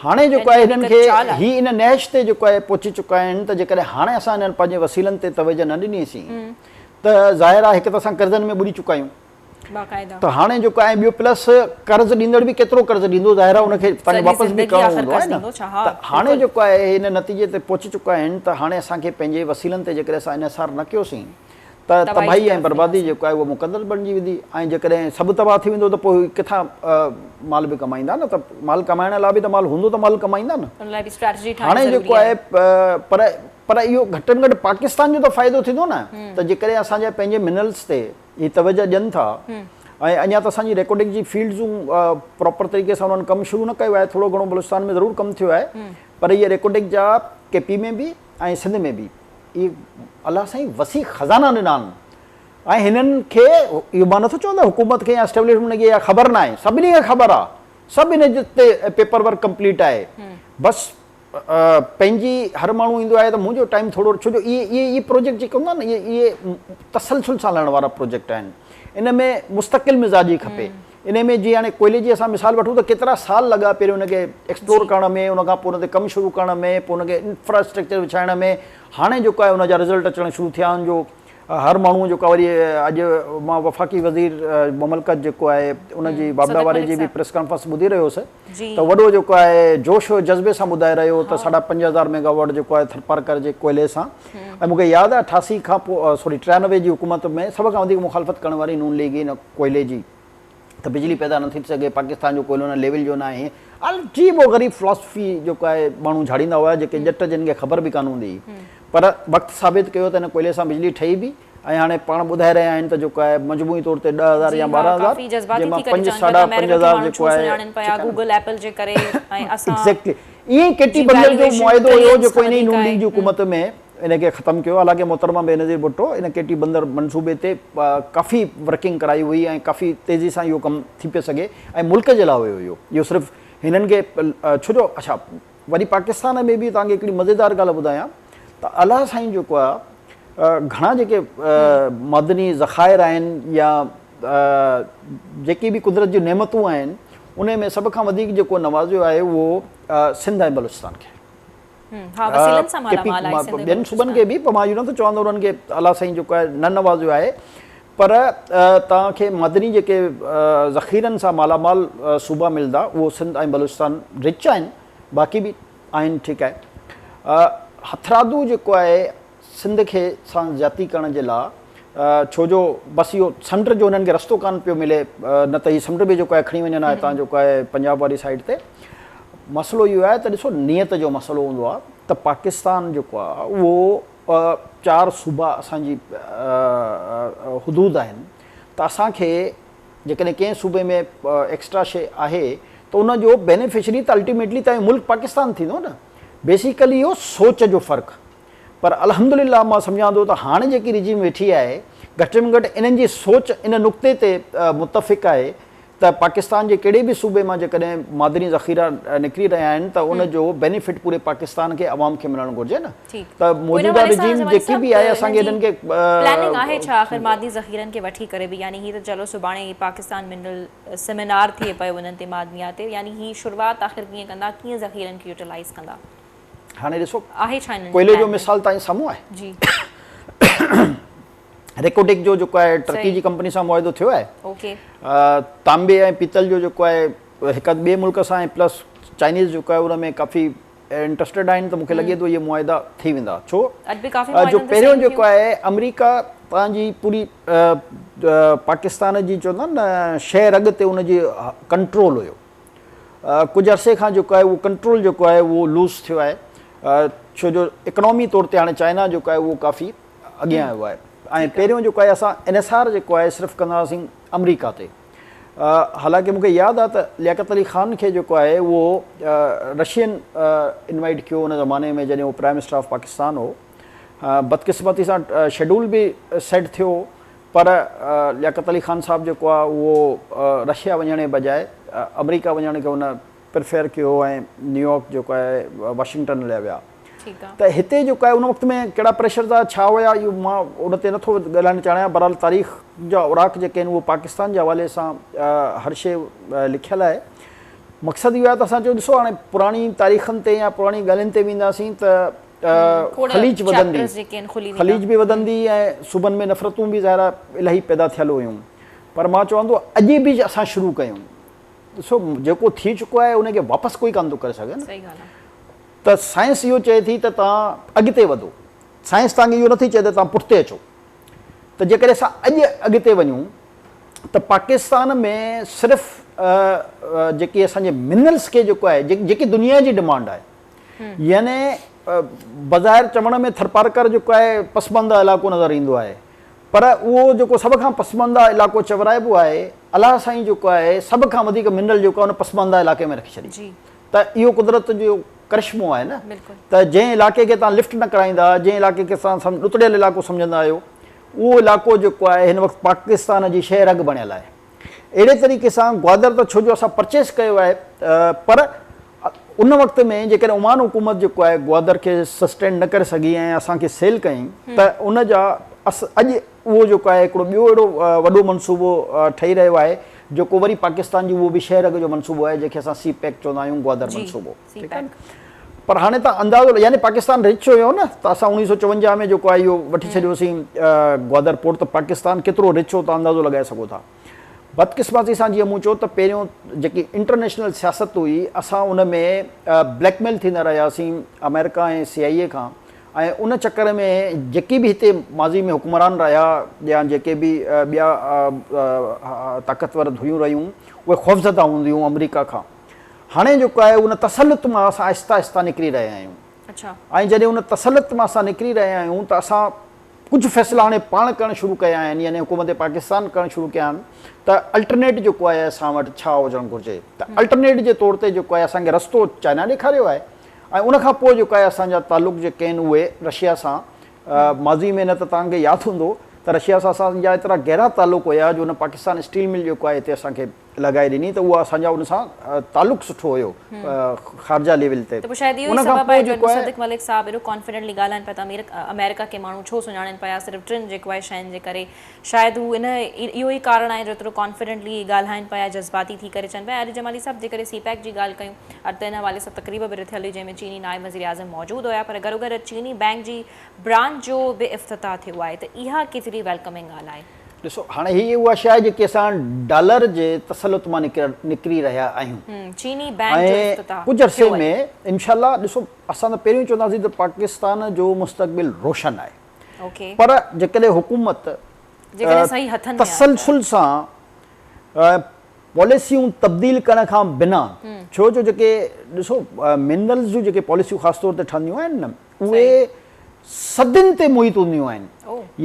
هاڻي جيڪو آهي هنن کي هي ان نهج تي جيڪو آهي پهچي چڪا آهن ته جيڪڏهن هاڻي اسان انهن پنهنجي وسيلن تي توجه نه ڏنيسين ته ظاهر آهي هڪ ته اسان قرضن ۾ ٻڏي چڪا آهيون. ته هاڻي جيڪو آهي ٻيو پلس قرض ڏيندڙ به ڪيترو قرض ڏيندو ظاهر آهي ان کي پنهنجو واپس به ڪرڻو هوندو آهي نه ته هاڻي جيڪو آهي هن نتيجي تي پهچي چڪا آهن ته هاڻي اسان کي پنهنجي وسيلن تي جيڪڏهن اسان انحصار نه ڪيوسين ته تباهي ۽ بربادي جيڪو آهي اهو مقدر بڻجي ويندي ۽ جيڪڏهن سڀ تباهه ٿي ويندو ته پوء ڪٿان مال به ڪمائيندا نه ته مال ڪمائڻ لاء به ته مال هوندو ته مال ڪمائيندا نه هاڻي جيڪو آهي پر پر اهو گهٽ ۾ گهٽ پاڪستان جو ته فائدو ٿيندو نه ته جيڪڏهن اسان جا پنهنجي منرلس تي هي توجه ڏين ٿا ۽ اڃا ته اسان جي ريڪوڊڪ جي فيلڊزون پراپر طريقي سان انهن ڪم شروع نه ڪيو آهي، ٿورو گهڻو بلوچستان ۾ ضرور ڪم ٿيو آهي پر اهي ريڪوڊڪ جا ڪي پي ۾ به ۽ سنڌ ۾ به اهي الله سائين وسيع خزانا ڏنا آهن ۽ هنن کي اهو مان نٿو چوان ته حڪومت کي يا اسٽيبلشمينٽ کي اها خبر ناهي، سڀني کي خبر آهي، سڀ ان تي پيپر ورڪ ڪمپليٽ آهي، بس پنهنجي هر ماڻهو ايندو آهي ته منهنجو ٽائيم ٿورو ڇو جو اهي اهي اهي پروجيڪٽ جيڪي هوندا آهن نه اهي اهي تسلسل سان هلڻ وارا پروجيڪٽ آهن ان ۾ مستقل مزاجي کپي ان ۾ جيئن هاڻي ڪوئلي جي اسان مثال وٺون ته ڪيترا سال لڳا پهريون ان کي ايڪسپلور ڪرڻ ۾ ان کان پوء ان تي ڪم شروع ڪرڻ ۾ پوء ان کي انفراسٽرڪچر وڇائڻ ۾ هاڻي جيڪو آهي ان جا رزلٽ اچڻ شروع ٿيا آهن جو هر ماڻهو جيڪو آهي وري اڄ مان وفاقي وزير مملڪت جيڪو آهي ان جي واپڊا واري جي به پريس ڪانفرنس ٻڌي رهيو هوس ته وڏو جيڪو آهي جوش و جذبي سان ٻڌائي رهيو هو ته ساڍا 5000 ميگا واٽ جيڪو آهي ٿرپارڪر جي ڪوئلي سان ۽ مون کي ياد آهي 88 کان پوء سوري 93 جي حڪومت ۾ سڀ کان وڌيڪ مخالفت ڪرڻ واري نون ليگ ان ڪوئلي جي ته بجلي پيدا نٿي ٿي سگهي، پاڪستان جو ڪوئلو ان ليول جو ناهي. عجيب و غريب فلاسفي جيڪو آهي ماڻهو جهاڙيندا هئا جيڪي ڄٽ جن کي خبر به ڪانه هوندي هئي. پر وقت ثابت ڪيو ته ان ڪوئلي سان بجلي ٺهي به ۽ هاڻي پاڻ ٻڌائي رهيا آهن ته جيڪو آهي مجموعي طور تي 10000 يا 12000 جنهن مان پنج ساڍا 5000 جيڪو آهي ايگزيڪٽلي ائين ئي ڪيٽي بندر جو معاهدو هيو جيڪو انهي نون ليگ جي حڪومت ۾ ان کي ختم ڪيو حالانڪه محترمه بينظير ڀٽو ان ڪيٽي بندر منصوبي تي ڪافي ورڪنگ ڪرائي هئي ۽ ڪافي تيزي سان اهو ڪم ٿي پيو سگهي ۽ ملڪ جي لاء هيو اهو اهو صرف هنن کي ڇو جو اڇا وري پاڪستان ۾ به توهان کي هڪڙي مزيدار ڳالهه ٻڌايان ته الله سائين جيڪو آهي گهڻا جيڪي معدني ذخائر آهن يا جيڪي به قدرت جون نعمتون آهن ان ۾ سڀ کان وڌيڪ جيڪو نوازيو آهي اهو سنڌ ۽ بلوچستان کي ٻين صوبن کي به پر مان اهو نٿو چوان ته انهن کي الله سائين جيڪو آهي نه نوازيو آهي پر توهان کي معدني جيڪي ذخيرن سان مالا مال صوبا ملندا اهو سنڌ ۽ بلوچستان رچ آهن باقي به آهن ٺيڪ آهي هٿرادو جيڪو آهي سنڌ کي سان زيادتي ڪرڻ جي لاء ڇو جو بس اهو سمنڊ جو انهن کي رستو ڪانه پيو ملي نه ته هي سمنڊ به جيڪو آهي کڻي وڃن ها هتان جيڪو آهي پنجاب واري سائيڊ تي مسئلو اهو آهي ته ڏسو نيت جو مسئلو هوندو آهي ته پاڪستان جيڪو آهي اهو چار صوبا اسان جي حدود آهن ته اسان کي جيڪڏهن ڪنهن صوبي ۾ ايڪسٽرا شي آهي ته ان جو بينيفشري ته الٽيميٽلي تنهنجو ملڪ پاڪستان ٿيندو نه بيسيڪلي اهو سوچ جو فرق پر الحمدلله مان سمجهان ٿو ته هاڻي جيڪي رجيم ويٺي آهي گهٽ ۾ گهٽ انهن جي سوچ ان نقطي تي متفق آهي ته پاڪستان جي ڪهڙي به صوبي مان جيڪڏهن معدني ذخيرا نڪري رهيا آهن ته ان جو بينيفٽ پوري پاڪستان کي عوام کي ملڻ گهرجي نه ته موجوده رجيم جيڪي به آهي اسان کي انهن کي پلاننگ آهي ڇا آخر معدني ذخيرن کي وٺي ڪري به يعني هي ته چلو سڀاڻي پاڪستان منرل سيمينار ٿئي پيو انهن تي معدنيات تي يعني هي شروعات آخر ڪيئن ڪندا ڪيئن ذخيرن کي يوٽيلائز ڪندا. هاڻي ڏسو ڪوئلي جو مثال توهان جي سامهون آهي ريڪوڊڪ جو جيڪو آهي ٽرڪي جي ڪمپني سان معاهدو ٿيو آهي تانبي ۽ پيتل جو جيڪو آهي هڪ ٻئي ملڪ سان ۽ پلس چائنيز جيڪو آهي ان ۾ ڪافي انٽرسٽيڊ آهن ته مونکي لڳي ٿو اهي معاهدا ٿي ويندا ڇو جو پهريون جيڪو آهي آمريڪا توهان جي پوري پاڪستان جي چوندا نه شهه رڳ تي ان جي ڪنٽرول هيو ڪجهه عرصي کان جيڪو آهي اهو ڪنٽرول جيڪو آهي اهو لوز ٿيو آهي ڇو جو اڪنامي طور تي هاڻي چائنا جيڪو آهي اهو ڪافي اڳيان آيو آهي ۽ پهريون جيڪو آهي اسان انحصار جيڪو آهي صرف ڪندا هئاسين آمريڪا تي حالانڪه مونکي ياد آهي ته لياقت علي خان کي جيڪو آهي اهو رشين انوائٽ ڪيو ان زماني ۾ جڏهن هو پرائم منسٽر آف پاڪستان هو بدقسمتي سان شيڊول به سيٽ ٿيو پر لياقت علي خان صاحب جيڪو آهي اهو رشيا وڃڻ جي بجاء آمريڪا وڃڻ کي هن پريفر ڪيو ۽ نيويارڪ جيڪو آهي واشنگٽن هليا ويا ته هتي جيڪو آهي ان وقت ۾ ڪهڙا پريشرز آ ڇا هيا اهو مان ان تي نٿو ڳالهائڻ چاهيان بهرحال تاريخ جا اوراق جيڪي آهن اهو پاڪستان جي حوالي سان هر شيء لکيل آهي مقصد اهو آهي ته اسان چيو ڏسو هاڻي پراڻي تاريخن تي يا پراڻي ڳالهين تي وينداسين ته خليج وڌندي، خليج به وڌندي ۽ صوبن ۾ نفرتون به ظاهر آهي الاهي پيدا ٿيل هيون پر مان چوان ٿو اڄ به اسان شروع ڪيون ڏسو جيڪو ٿي چڪو آهي ان کي واپس ڪوئي ڪانه ٿو ڪري سگهي نه ته سائنس اهو چئي ٿي ته توهان اڳتي وڌو سائنس توهان کي اهو نٿي چئي ته توهان پٺتي اچو ته جيڪڏهن اسان اڄ اڳتي وڃون ته پاڪستان ۾ صرف جيڪي اسان جي منرلس کي جيڪو آهي جيڪي دنيا جي ڊمانڊ آهي يعني بظاهر چوڻ ۾ ٿرپارڪر جيڪو آهي پسمانده علائقو نظر ايندو آهي پر اهو جيڪو سڀ کان پسمانده علائقو چورائبو آهي، الله سائين جيڪو آهي سڀ کان وڌيڪ منرل جيڪو آهي ان پسمانده علائقي ۾ رکي ڇڏي ته اهو قدرت جو ڪرشمو آهي نه ته جنهن علائقي کي توهان لفٽ نه ڪرائيندا، جنهن علائقي کي توهان ڏتڙيل علائقو سمجهندا آهيو، اهو علائقو جيڪو آهي هن وقت پاڪستان جي شهه رڳ بڻيل آهي. اهڙي طريقي سان گوادر ته ڇو جو اسان پرچيس ڪيو آهي پر ان وقت ۾ جيڪڏهن عمان حڪومت جيڪو آهي گوادر کي سسٽين نه ڪري سگهي ۽ اسان کي سيل ڪيائين ته ان جا اڄ اهو جيڪو آهي هڪڙو ٻيو اهڙو وڏو منصوبو ٺهي رهيو آهي جيڪو وري پاڪستان جي اهو به شهه رڳ جو منصوبو آهي جنهن کي اسان سي پيڪ چوندا آهيون گوادر منصوبو ٺيڪ آهي نه پر هاڻي ته اندازو يعني پاڪستان رچ هيو نه ته اسان 1954 ۾ جيڪو آهي اهو وٺي ڇڏيوسين گوادر پورٽ ته پاڪستان ڪيترو رچ هو ته اندازو لڳائي سگهو ٿا بدقسمتي سان جيئن مون چيو ته پهريون جيڪي انٽرنيشنل سياست هئي اسان ان ۾ بليڪ ميل ٿيندا رهياسين آمريڪا ۽ سي آء اي کان ۽ ان چڪر ۾ جيڪي به هتي ماضي ۾ حڪمران رهيا يا جيڪي به ٻيا طاقتور ڌريون رهيون اهي خوفزده هونديون آمريڪا کان هاڻي جيڪو آهي ان تسلط مان اسان آهسته آهسته نڪري رهيا آهيون ۽ جڏهن ان تسلط مان اسان نڪري رهيا آهيون ته اسان ڪجهه فيصلا هاڻي پاڻ ڪرڻ شروع ڪيا آهن يعني حڪومت پاڪستان ڪرڻ شروع ڪيا آهن ته الٽرنيٽ جيڪو آهي اسان وٽ ڇا هجڻ گهرجي ته الٽرنيٽ جي طور تي جيڪو آهي اسان کي رستو چائنا ڏيکاريو آهي ۽ ان کان پوء جيڪو آهي اسان جا تعلق جيڪي آهن اهي رشيا سان ماضي ۾ نه ته توهان کي ياد هوندو ته رشيا سان اسان جا ايترا گهرا تعلق هيا جو ان پاڪستان اسٽيل مل جيڪو آهي هتي اسان کي لڳائي ڏني ته اهو اسان جا ان سان تعلق سٺو هيو خارجه ليول تي ته پوء شايد اهو ئي سبب آهي جو مصدق ملڪ صاحب ايڏو ڪانفيڊنٽلي ڳالهائن پيا ته آمريڪا کي ماڻهو ڇو سڃاڻين پيا صرف ٽن جيڪو آهي شين جي ڪري شايد هو ان اهو ئي ڪارڻ آهي جو ايترو ڪانفيڊنٽلي ڳالهائن پيا جذباتي ٿي ڪري چون پيا علي جمالي صاحب جيڪڏهن سي پيڪ جي ڳالهه ڪيون اڄ ته ان حوالي سان تقريب به رٿيل هئي جنهن ۾ چيني نائب وزيراعظم موجود هيا پر گڏوگڏ چيني بئنڪ جي برانچ جو به افتتاح ٿيو آهي ته اها ڪيتري ويلڪمنگ ڳالهه آهي. ڏسو هاڻي هي اها شيء آهي جيڪي اسان ڊالر جي تسلط مان نڪري رهيا آهيون چيني بئنڪ جو ۽ افتتاح ڪجهه عرصي ٿيو آهي. ۾ انشاء الله ڏسو اسان ته پهريون ئي چونداسين ته پاڪستان جو مستقبل روشن آهي اوڪي پر جيڪڏهن حڪومت جيڪڏهن صحيح هٿن ۾ آهي ته. تسلسل سان پاليسيون تبديل ڪرڻ کان بنا ڇو جو جيڪي ڏسو منرلز جون جيڪي پاليسيون خاص طور تي ٺهنديون آهن نه اهي صدين تي محيط هونديون آهن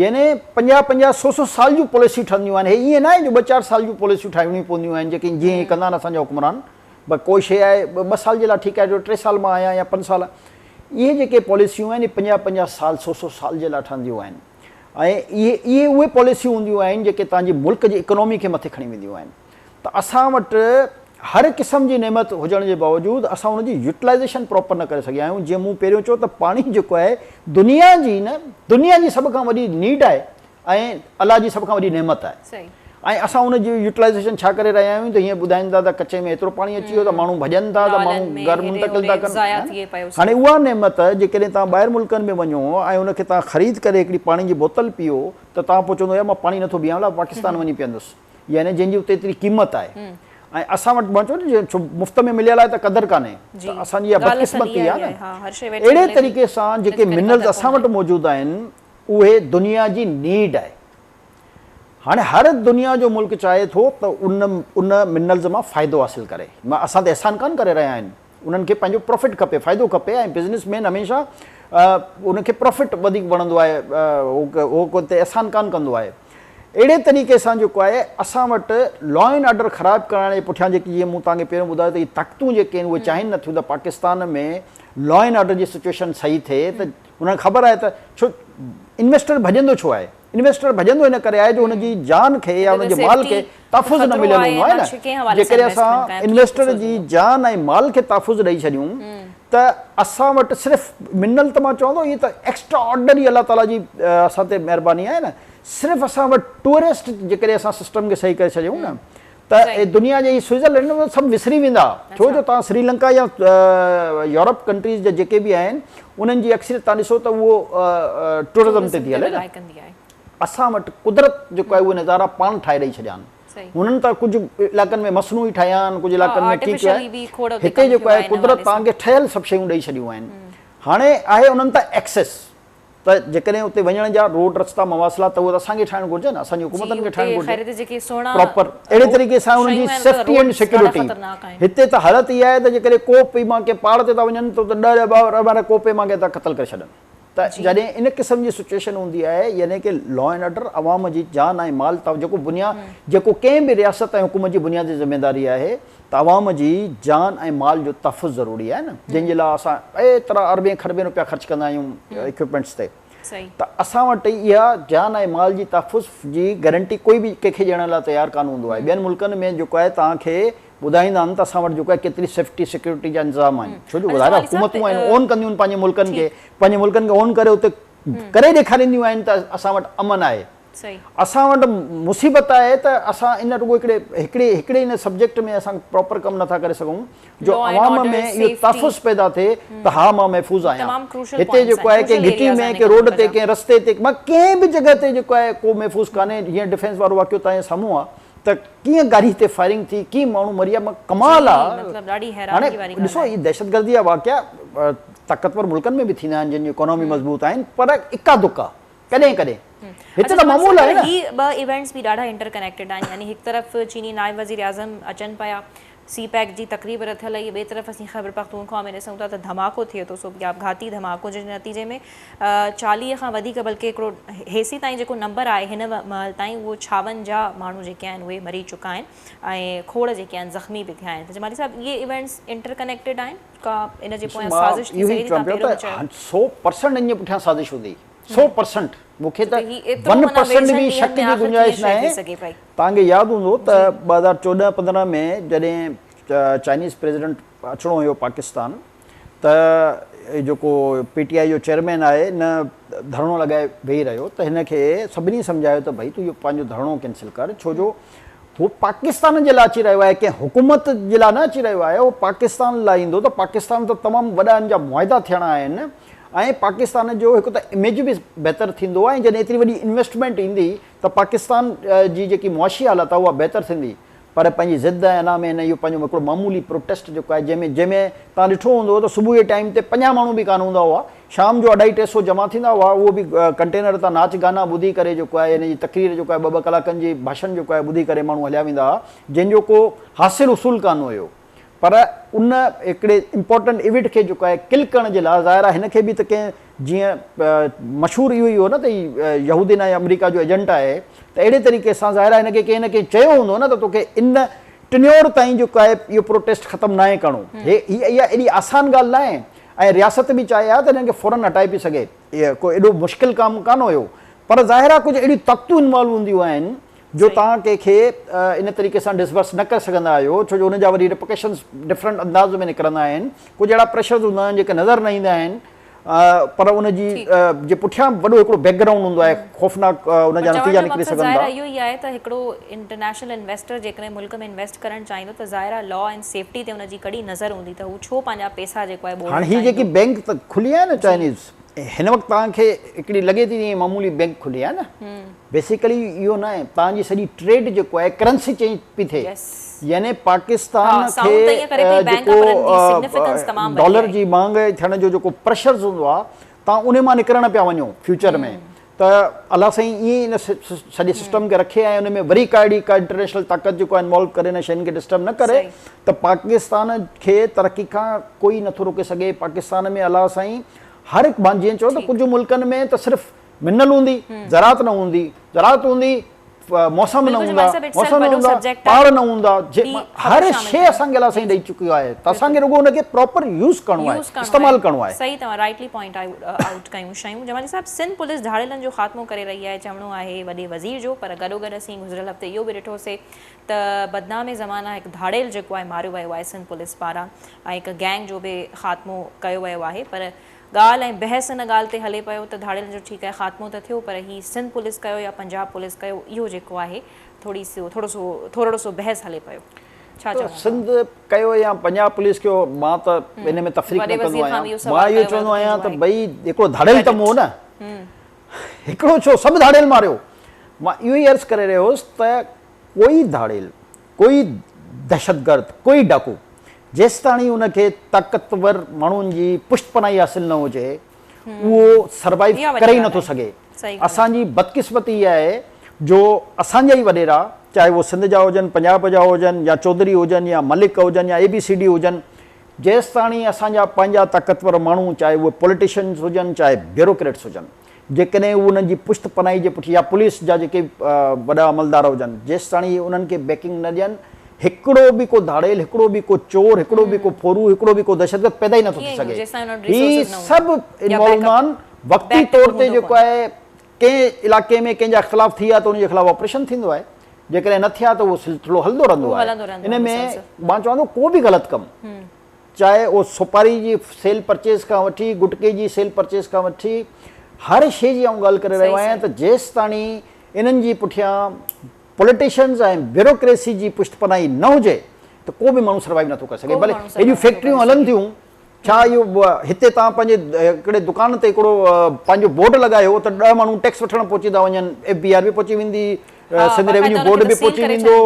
يعني پنجاهه پنجاهه سو سو سال جون پاليسيون ٺهنديون آهن هي ائين ناهي جو ٻه چار سال جون پاليسيون ٺاهڻيون پونديون آهن جيڪي جيئن هي ڪندا آهن اسان جا حڪمران بس ڪو شيء آهي ٻه سال جي لاء ٺيڪ آهي جو ٽي سال مان آهيان يا پنج سال اهي جيڪي پاليسيون آهن اهي پنجاهه پنجاهه سال سو سو سال جي لاء ٺهنديون آهن ۽ اهي اهي اهي پاليسيون هونديون آهن جيڪي توهان جي ملڪ جي اڪانومي کي مٿي کڻي وينديون آهن ته اسان وٽ هر قسم جي نعمت هجڻ جي باوجود اسان ان جي يوٽيلائيزيشن پراپر نه ڪري سگهيا آهيون جيئن مون پهريون چيو ته پاڻي جيڪو آهي دنيا جي نه دنيا جي سڀ کان وڏي نيڊ آهي ۽ الله جي سڀ کان وڏي نعمت آهي ۽ اسان ان جي يوٽيلائيزيشن ڇا ڪري رهيا آهيون ته هيئن ٻڌائين ٿا ته ڪچي ۾ ايترو پاڻي اچي ويو ته ماڻهو ڀڄن ٿا ته ماڻهو گهر منتقل ٿا ڪن هاڻي اها نعمت جيڪڏهن توهان ٻاهر ملڪن ۾ وڃو ۽ ان کي توهان خريد ڪري هڪڙي پاڻي جي بوتل پيئو ته توهان پوء چوندو يار مان پاڻي نٿو پيئان پاڪستان وڃي پيئندس يعني جنهن جي اتي ايتري قيمت آهي ۽ اسان وٽ مان چيو نه ڇو مفت ۾ مليل آهي ته قدر ڪانهي ته اسان جي اها بدقسمتي آهي نه اهڙي طريقي سان جيڪي منرلز اسان وٽ موجود آهن اهي دنيا جي نيڊ آهي هاڻي هر دنيا جو ملڪ چاهي ٿو ته ان ان منرلز مان فائدو حاصل ڪري اسان تي احسان ڪانه ڪري رهيا آهن انهن کي پنهنجو پروفٽ کپي فائدو کپي ۽ بزنس مين هميشه ان کي پروفٽ وڌيڪ وڻندو آهي هو ڪو تي احسان ڪانه ڪندو آهي اهڙي طريقي سان جيڪو آهي اسان وٽ لا اينڊ آرڊر خراب ڪرائڻ جي پٺيان جيڪي جيئن مون توهان کي پهريون ٻڌايو ته هي طاقتون جيڪي آهن اهي چاهين نٿيون ته پاڪستان ۾ لا اينڊ آرڊر جي سچويشن صحيح ٿئي ته انهن کي خبر آهي ته ڇو انويسٽر ڀڄندو ڇو آهي انويسٽر ڀڄندو ان ڪري آهي جو هن جي جان کي يا هن جي مال کي تحفظ نه مليل هوندو آهي نه جيڪڏهن اسان انويسٽر جي جان ۽ مال کي تحفظ ڏئي ڇڏيون ته اسان وٽ صرف منرل ته مان چوان ٿو هي ته ايڪسٽرا آرڊنري الله تعالي جي اسان تي مهرباني آهي نه صرف اسان وٽ ٽوئرسٽ جيڪڏهن اسان سسٽم کي صحيح ڪري ڇڏيون نه ته دنيا جي سوئزرلينڊ ۾ سڀ وسري ويندا ڇو جو توهان سري لنڪا يا يورپ ڪنٽريز جا جيڪي به آهن انهن جي اڪثريت توهان ڏسو ته اهو ٽوئرزم تي ٿي هلي نه اسان وٽ قدرت جيڪو آهي اهي نظارا پاڻ ٺاهي ڏئي ڇڏيا آهن هنن ته ڪجهه علائقن ۾ مصنوعي ٺاهيا آهن ڪجهه علائقن ۾ ڪيئن ڪيو آهي هتي جيڪو آهي قدرت توهان کي ٺهيل سڀ شيون ڏئي ڇڏيون آهن هاڻي آهي انهن تان ايڪسيس ته جيڪڏهن اتي وڃڻ جا روڊ رستا مواصلات ته اهي ته اسان کي ٺاهڻ گهرجن اسان جي حڪومتن کي ٺاهڻ گهرجي پراپر اهڙي طريقي سان انهن جي سيفٽي اينڊ سيڪيورٽي هتي ته حالت اها آهي ته جيڪڏهن ڪو پيما ڪنهن پهاڙ تي ٿا وڃن ته اتي ڏهه ڏهه ٻارهن ٻارهن ڪو پيما کي ٿا قتل ڪري ڇڏن. ته جڏهن ان قسم جي سچوئيشن هوندي آهي يعني ڪي لا اينڊ آرڊر عوام جي جان ۽ مال ته جيڪو بنيا جيڪو ڪنهن به رياست ۽ حڪومت جي بنيادي ذميداري آهي ته عوام جي جان ۽ مال جو تحفظ ضروري آهي نه جنهن جي لاء اسان ايترا اربين کربين روپيا خرچ ڪندا آهيون اڪوپمينٽس تي ته اسان وٽ اها جان ۽ مال جي تحفظ جي گارنٽي ڪوئي به ڪنهن کي ڏيڻ لاء تيار ڪانه هوندو آهي ٻين ملڪن ۾ جيڪو آهي توهان کي ٻڌائيندا آهن ته اسان وٽ جيڪو آهي ڪيتري سيفٽي سيڪيورٽي جا انتظام آهن ڇو جو ظاهر آهي حڪومتون آهن اون ڪنديون آهن پنهنجي ملڪن کي پنهنجي ملڪن کي اون ڪري اتي ڪري ڏيکارينديون آهن ته اسان وٽ امن آهي اسان وٽ مصيبت آهي ته اسان ان رڳو هڪڙي هڪڙي هڪڙي ان سبجيڪٽ ۾ اسان پراپر ڪم نٿا ڪري سگهون جو عوام ۾ اهو تحفظ پيدا ٿئي ته ها مان محفوظ آهيان هتي جيڪو آهي ڪنهن گهٽي ۾ ڪنهن روڊ تي ڪنهن رستي تي ڪنهن به جڳهه تي جيڪو آهي ڪو محفوظ ڪانهي جيئن ڊفينس وارو واقعو توهان جي سامهون آهي ته ڪيئن گاڏي تي فائرنگ ٿي ڪيئن ماڻهو مري ويا ڪمال آ هاڻي ڏسو هي دهشتگردي جا واقعا طاقتور ملڪن ۾ به ٿيندا آهن جن جي اڪانومي مضبوط آهن پر اڪا دڪا ڪڏهن ڪڏهن هتي ته معمول آهي نه. هي ٻه ايونٽس به ڏاڍا انٽر ڪنيڪٽيڊ آهن يعني هڪ طرف چيني نائب وزيراعظم اچن پيا سي پيڪ جي تقريب رٿيل آهي ٻئي طرف اسين خيبرپختونخوا ۾ ڏسون ٿا ته ڌماڪو ٿئي ٿو سو به آپگهاتي ڌماڪو جنهن جي نتيجي ۾ 40 کان وڌيڪ بلڪه هڪڙو هيسي تائين جيڪو نمبر آهي هن مهل تائين اهو 56 ماڻهو جيڪي آهن اهي مري چڪا آهن ۽ کوڙ جيڪي آهن زخمي به ٿيا آهن ته جمالي صاحب اهي ايونٽس انٽر ڪنيڪٽيڊ آهن ڪا ان جي پويان سازش ٿي سگهي ٿي تان پهريون به چيو. 100% ان جي پٺيان سازش هوندي 100% مون کي ته 1% به شڪ جي گنجائش ناهي. توهان کي ياد هوندو ته 2014 15 ۾ جڏهن چائنيز پريزيڊنٽ اچڻو هيو پاڪستان ته جيڪو پي ٽي آء جو چيئرمين آهي ان ڌرڻو لڳائي ويهي رهيو ته هن کي سڀني سمجهايو ته ڀئي تون اهو پنهنجو ڌرڻو ڪينسل ڪر ڇو جو هو پاڪستان جي لاء اچي رهيو آهي ڪنهن حڪومت جي لاء نه اچي رهيو آهي هو پاڪستان لاء ايندو ته پاڪستان ته تمام وڏا ان جا معاهدا ٿيڻا آهن ۽ پاڪستان جو هڪ ته اميج به بهتر ٿيندو ۽ جڏهن ايتري وڏي انويسٽمينٽ ايندي ته پاڪستان جي جيڪي معاشي حالت آهي اها بهتر ٿيندي پر پنهنجي ضد ۽ انا ۾ هن اهو پنهنجو هڪڙو معمولي پروٽيسٽ جيڪو آهي جنهن ۾ جنهن ۾ توهان ڏٺو هوندو ته صبح جي ٽائيم تي 50 ماڻهو به ڪانه هوندا هئا شام جو اڍائي ٽي سو جمع ٿيندا هئا اهو به ڪنٽينر تان ناچ گانا ٻڌي ڪري جيڪو آهي هن جي تقرير جيڪو آهي ٻه ٻه ڪلاڪن جي ڀاشڻ جيڪو آهي ٻڌي ڪري ماڻهو هليا ويندا هئا جنهن جو ڪو حاصل حصول ڪانه هيو پر ان هڪڙي امپورٽنٽ ايونٽ کي جيڪو آهي ڪل ڪرڻ جي لاء ظاهر آهي هن کي به ته ڪنهن جيئن مشهور اهو ئي هو نه ته هي يهودين ۽ آمريڪا جو ايجنٽ آهي ته اهڙي طريقي سان ظاهر آهي هن کي ڪنهن نه ڪنهن چيو هوندو نه ته توکي ان ٽنيور تائين جيڪو آهي اهو پروٽيسٽ ختم ناهي ڪرڻو هي اها ايڏي آسان ڳالهه ناهي ۽ رياست به چاهي ها ته هنن کي فورن هٽائي پئي سگهي ڪو ايڏو مشڪل ڪم ڪانه هيو پر ظاهر آهي ڪجهه اهڙيون طاقتون انوالو هونديون آهن جو توهان ڪنهن کي ان طريقي سان ڊسبرس نه ڪري سگهندا آهيو ڇو جو ان جا وري ريپرڪشنز ڊفرنٽ انداز ۾ نڪرندا آهن ڪجهه اهڙا پريشرز هوندا آهن جيڪي نظر نه ايندا آهن پر ان جي جي پٺيان وڏو هڪڙو بيڪ گرائونڊ هوندو آهي خوفناڪ ان جا نتيجا نڪري سگهن ٿا. اهو ئي آهي ته هڪڙو انٽرنيشنل انويسٽر جيڪڏهن ملڪ ۾ انويسٽ ڪرڻ چاهيندو ته ظاهر آهي لا اينڊ سيفٽي تي ان جي ڪڙي نظر هوندي ته هو ڇو پنهنجا پيسا جيڪو آهي ٻوڙڻ هاڻي هي جيڪي چاهيندو. بينڪ کلي آهي نه چائنيز هن وقت توهان کي هڪڙي لڳي ٿي جيئن معمولي بينڪ کلي آهي نه بيسيڪلي اهو نه آهي توهان جي سڄي ٽريڊ جيڪو آهي ڪرنسي چينج پي ٿئي يعني پاڪستان کي جيڪو ڊالر جي مهانگائي ٿيڻ جو جيڪو پريشرز هوندو آهي توهان ان مان نڪرڻ پيا وڃو فيوچر ۾ ته الله سائين ائين ان سڄي سسٽم کي رکي ۽ ان ۾ وري ڪا اهڙي ڪا انٽرنيشنل طاقت جيڪو انوالو ڪري ان شين کي ڊسٽرب نه ڪري ته پاڪستان کي ترقي کان ڪوئي نٿو روڪي سگهي پاڪستان ۾ الله سائين هر هڪ جيئن چئو ته ڪجهه ملڪن ۾ ته صرف منل هوندي زراعت نه هوندي زراعت هوندي موسم نه هوندا موسم نه هوندا پاڙ نه هوندا هر شي اسان کي الله سائين ڏئي چڪيو آهي ته اسان کي رڳو ان کي پراپر يوز ڪرڻو آهي استعمال ڪرڻو آهي. صحيح توهان رائٽلي پوائنٽ آئوٽ ڪيون شيون جمالي صاحب سنڌ پوليس ڌاڙيلن جو خاتمو ڪري رهي آهي چوڻو آهي وڏي وزير جو پر گڏوگڏ اسين گذريل هفتي اهو به ڏٺو سي ته بدنام زمانه هڪ ڌاڙيل جيڪو آهي ماريو ويو آهي سنڌ پوليس پاران ۽ هڪ گينگ جو به خاتمو ڪيو ويو آهي پر ڳالهه ۽ بحث ان ڳالهه تي هلي پيو ته ڌاڙيلن جو ٺيڪ آهي خاتمو ته ٿيو پر هي سنڌ پوليس ڪيو يا پنجاب پوليس ڪيو اهو جيڪو آهي ٿوري سو ٿورو سو ٿورڙو سو بحث هلي پيو ڇا ته چوندو سنڌ ڪيو يا پنجاب پوليس ڪيو مان ته ان ۾ تفريق وڏي نه ڪندو وزير کان آهيان به اهو مان سوال اهو ڪيو ويو چوندو ته آهيان تنهنجو ته آهي ڀئي هڪڙو ڌاڙيل ته مئو نه هڪڙو ڇو سڀ ڌاڙيل ماريو مان اهو ئي عرض ڪري رهيو هوس ته ڪوئي ڌاڙيل ڪوئي دهشتگرد، ڪوئي ڊاڪو جيستاڻي ان کي طاقتور ماڻهن جي پشت پناهي حاصل نه هجي اهو سروائيو ڪري ئي نٿو سگهي. اسان جي بدقسمتي اها آهي جو اسان جا ئي وڏيرا چاهي اهو سنڌ جا هجن، پنجاب جا هجن يا چوڌري هجن يا ملڪ هجن يا اي بي سي ڊي هجن جيستاڻي اسان جا پنهنجا طاقتور ماڻهو چاهي اهي پوليٽيشنز هجن چاهي بيوروڪريٽس هجن جيڪڏهن هو انهن جي پشت پناهي جي پٺيان يا پوليس جا جيڪي وڏا عملدار هجن جيستاڻي انهن کي بيڪنگ نه ڏين هڪڙو به ڪو ڌاڙيل هڪڙو به ڪو چور هڪڙو به ڪو ڦورو هڪڙو به ڪو دهشتگرد پيدا ئي نٿو ٿي سگهي هي سڀ انوالو هوندا آهن وقتي طور تي جيڪو آهي ڪنهن علائقي ۾ ڪنهن جا اختلاف ٿي ويا ته ان جي خلاف آپريشن ٿيندو آهي جيڪڏهن نه ٿيا ته اهو سلسلو هلندو رهندو آهي ان ۾ مان چوان ٿو ڪو به غلط ڪم چاهي اهو سوپاري جي سيل پرچيز کان وٺي گٽڪي جي سيل پرچيز کان وٺي هر شيء جي آئون ڳالهه ڪري رهيو آهيان ته جيستاڻي انهن جي پٺيان پوليٽيشنز ۽ بيوروڪريسي جي پشت پناهي نه هجي ته ڪو به ماڻهو سروائيو نٿو ڪري سگهي ڀلي هيڏيون فيڪٽريون هلن ٿيون ڇا اهو هتي توهان پنهنجي هڪڙي دڪان تي هڪڙو پنهنجو بورڊ لڳايو ته ڏهه ماڻهو ٽيڪس وٺڻ پهچي ٿا وڃن ايف بي آر به پهچي ويندي سنڌ ريونيو بورڊ به پهچي ويندو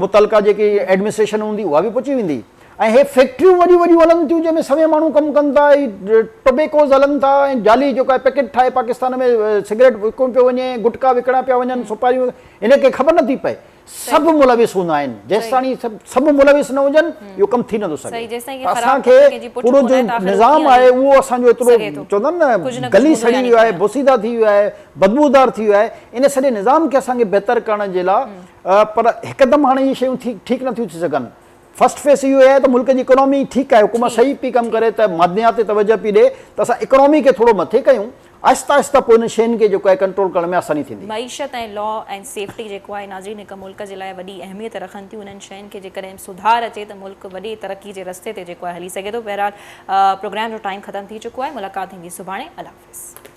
متعلقه جيڪي ايڊمنسٽريشن هوندي اها به پهچي ويندي ۽ هي فيڪٽريون وڏيون وڏيون هلن ٿيون جنهن ۾ سوين ماڻهو ڪم ڪن ٿا ۽ ٽوبيڪوز هلن ٿا ۽ جعلي جيڪو آهي پيڪيٽ ٺاهي پاڪستان ۾ سگريٽ وڪڻو پيو وڃي گٽڪا وڪڻا پيا وڃن سوپاريون هن کي خبر نٿي پئي سڀ ملوث هوندا آهن جيستاڻي سڀ ملوث نه هجن اهو ڪم ٿي نٿو سگهي ته اسان کي پورو جو نظام آهي اهو اسان جو ايترو چوندا آهن نه گلي سڙي ويو آهي بوسيده ٿي ويو آهي بدبودار ٿي ويو آهي ان سڄي نظام کي اسان کي بهتر ڪرڻ جي لاء پر هڪدم هاڻي اهي شيون ٺيڪ نٿيون ٿي سگهن فرسٽ فيس اهو آهي ته ملڪ جي اڪانومي ٺيڪ آهي حڪومت صحيح پئي ڪم ڪري ته معدنيات تي توجه پئي ڏي ته اسان اڪانومي کي ٿورو مٿي ڪيون آهستي آهستي پوء انهن شين کي جيڪو آهي ڪنٽرول ڪرڻ ۾ آساني ٿيندي. معيشت ۽ لا اينڊ سيفٽي جيڪو آهي ناظرين هڪ ملڪ جي لاء وڏي اهميت رکن ٿيون انهن شين کي جيڪڏهن سڌار اچي ته ملڪ وڏي ترقي جي رستي تي جيڪو آهي هلي سگهي ٿو بهرحال پروگرام جو ٽائيم ختم ٿي چڪو آهي ملاقات ٿيندي سڀاڻي الله حافظ.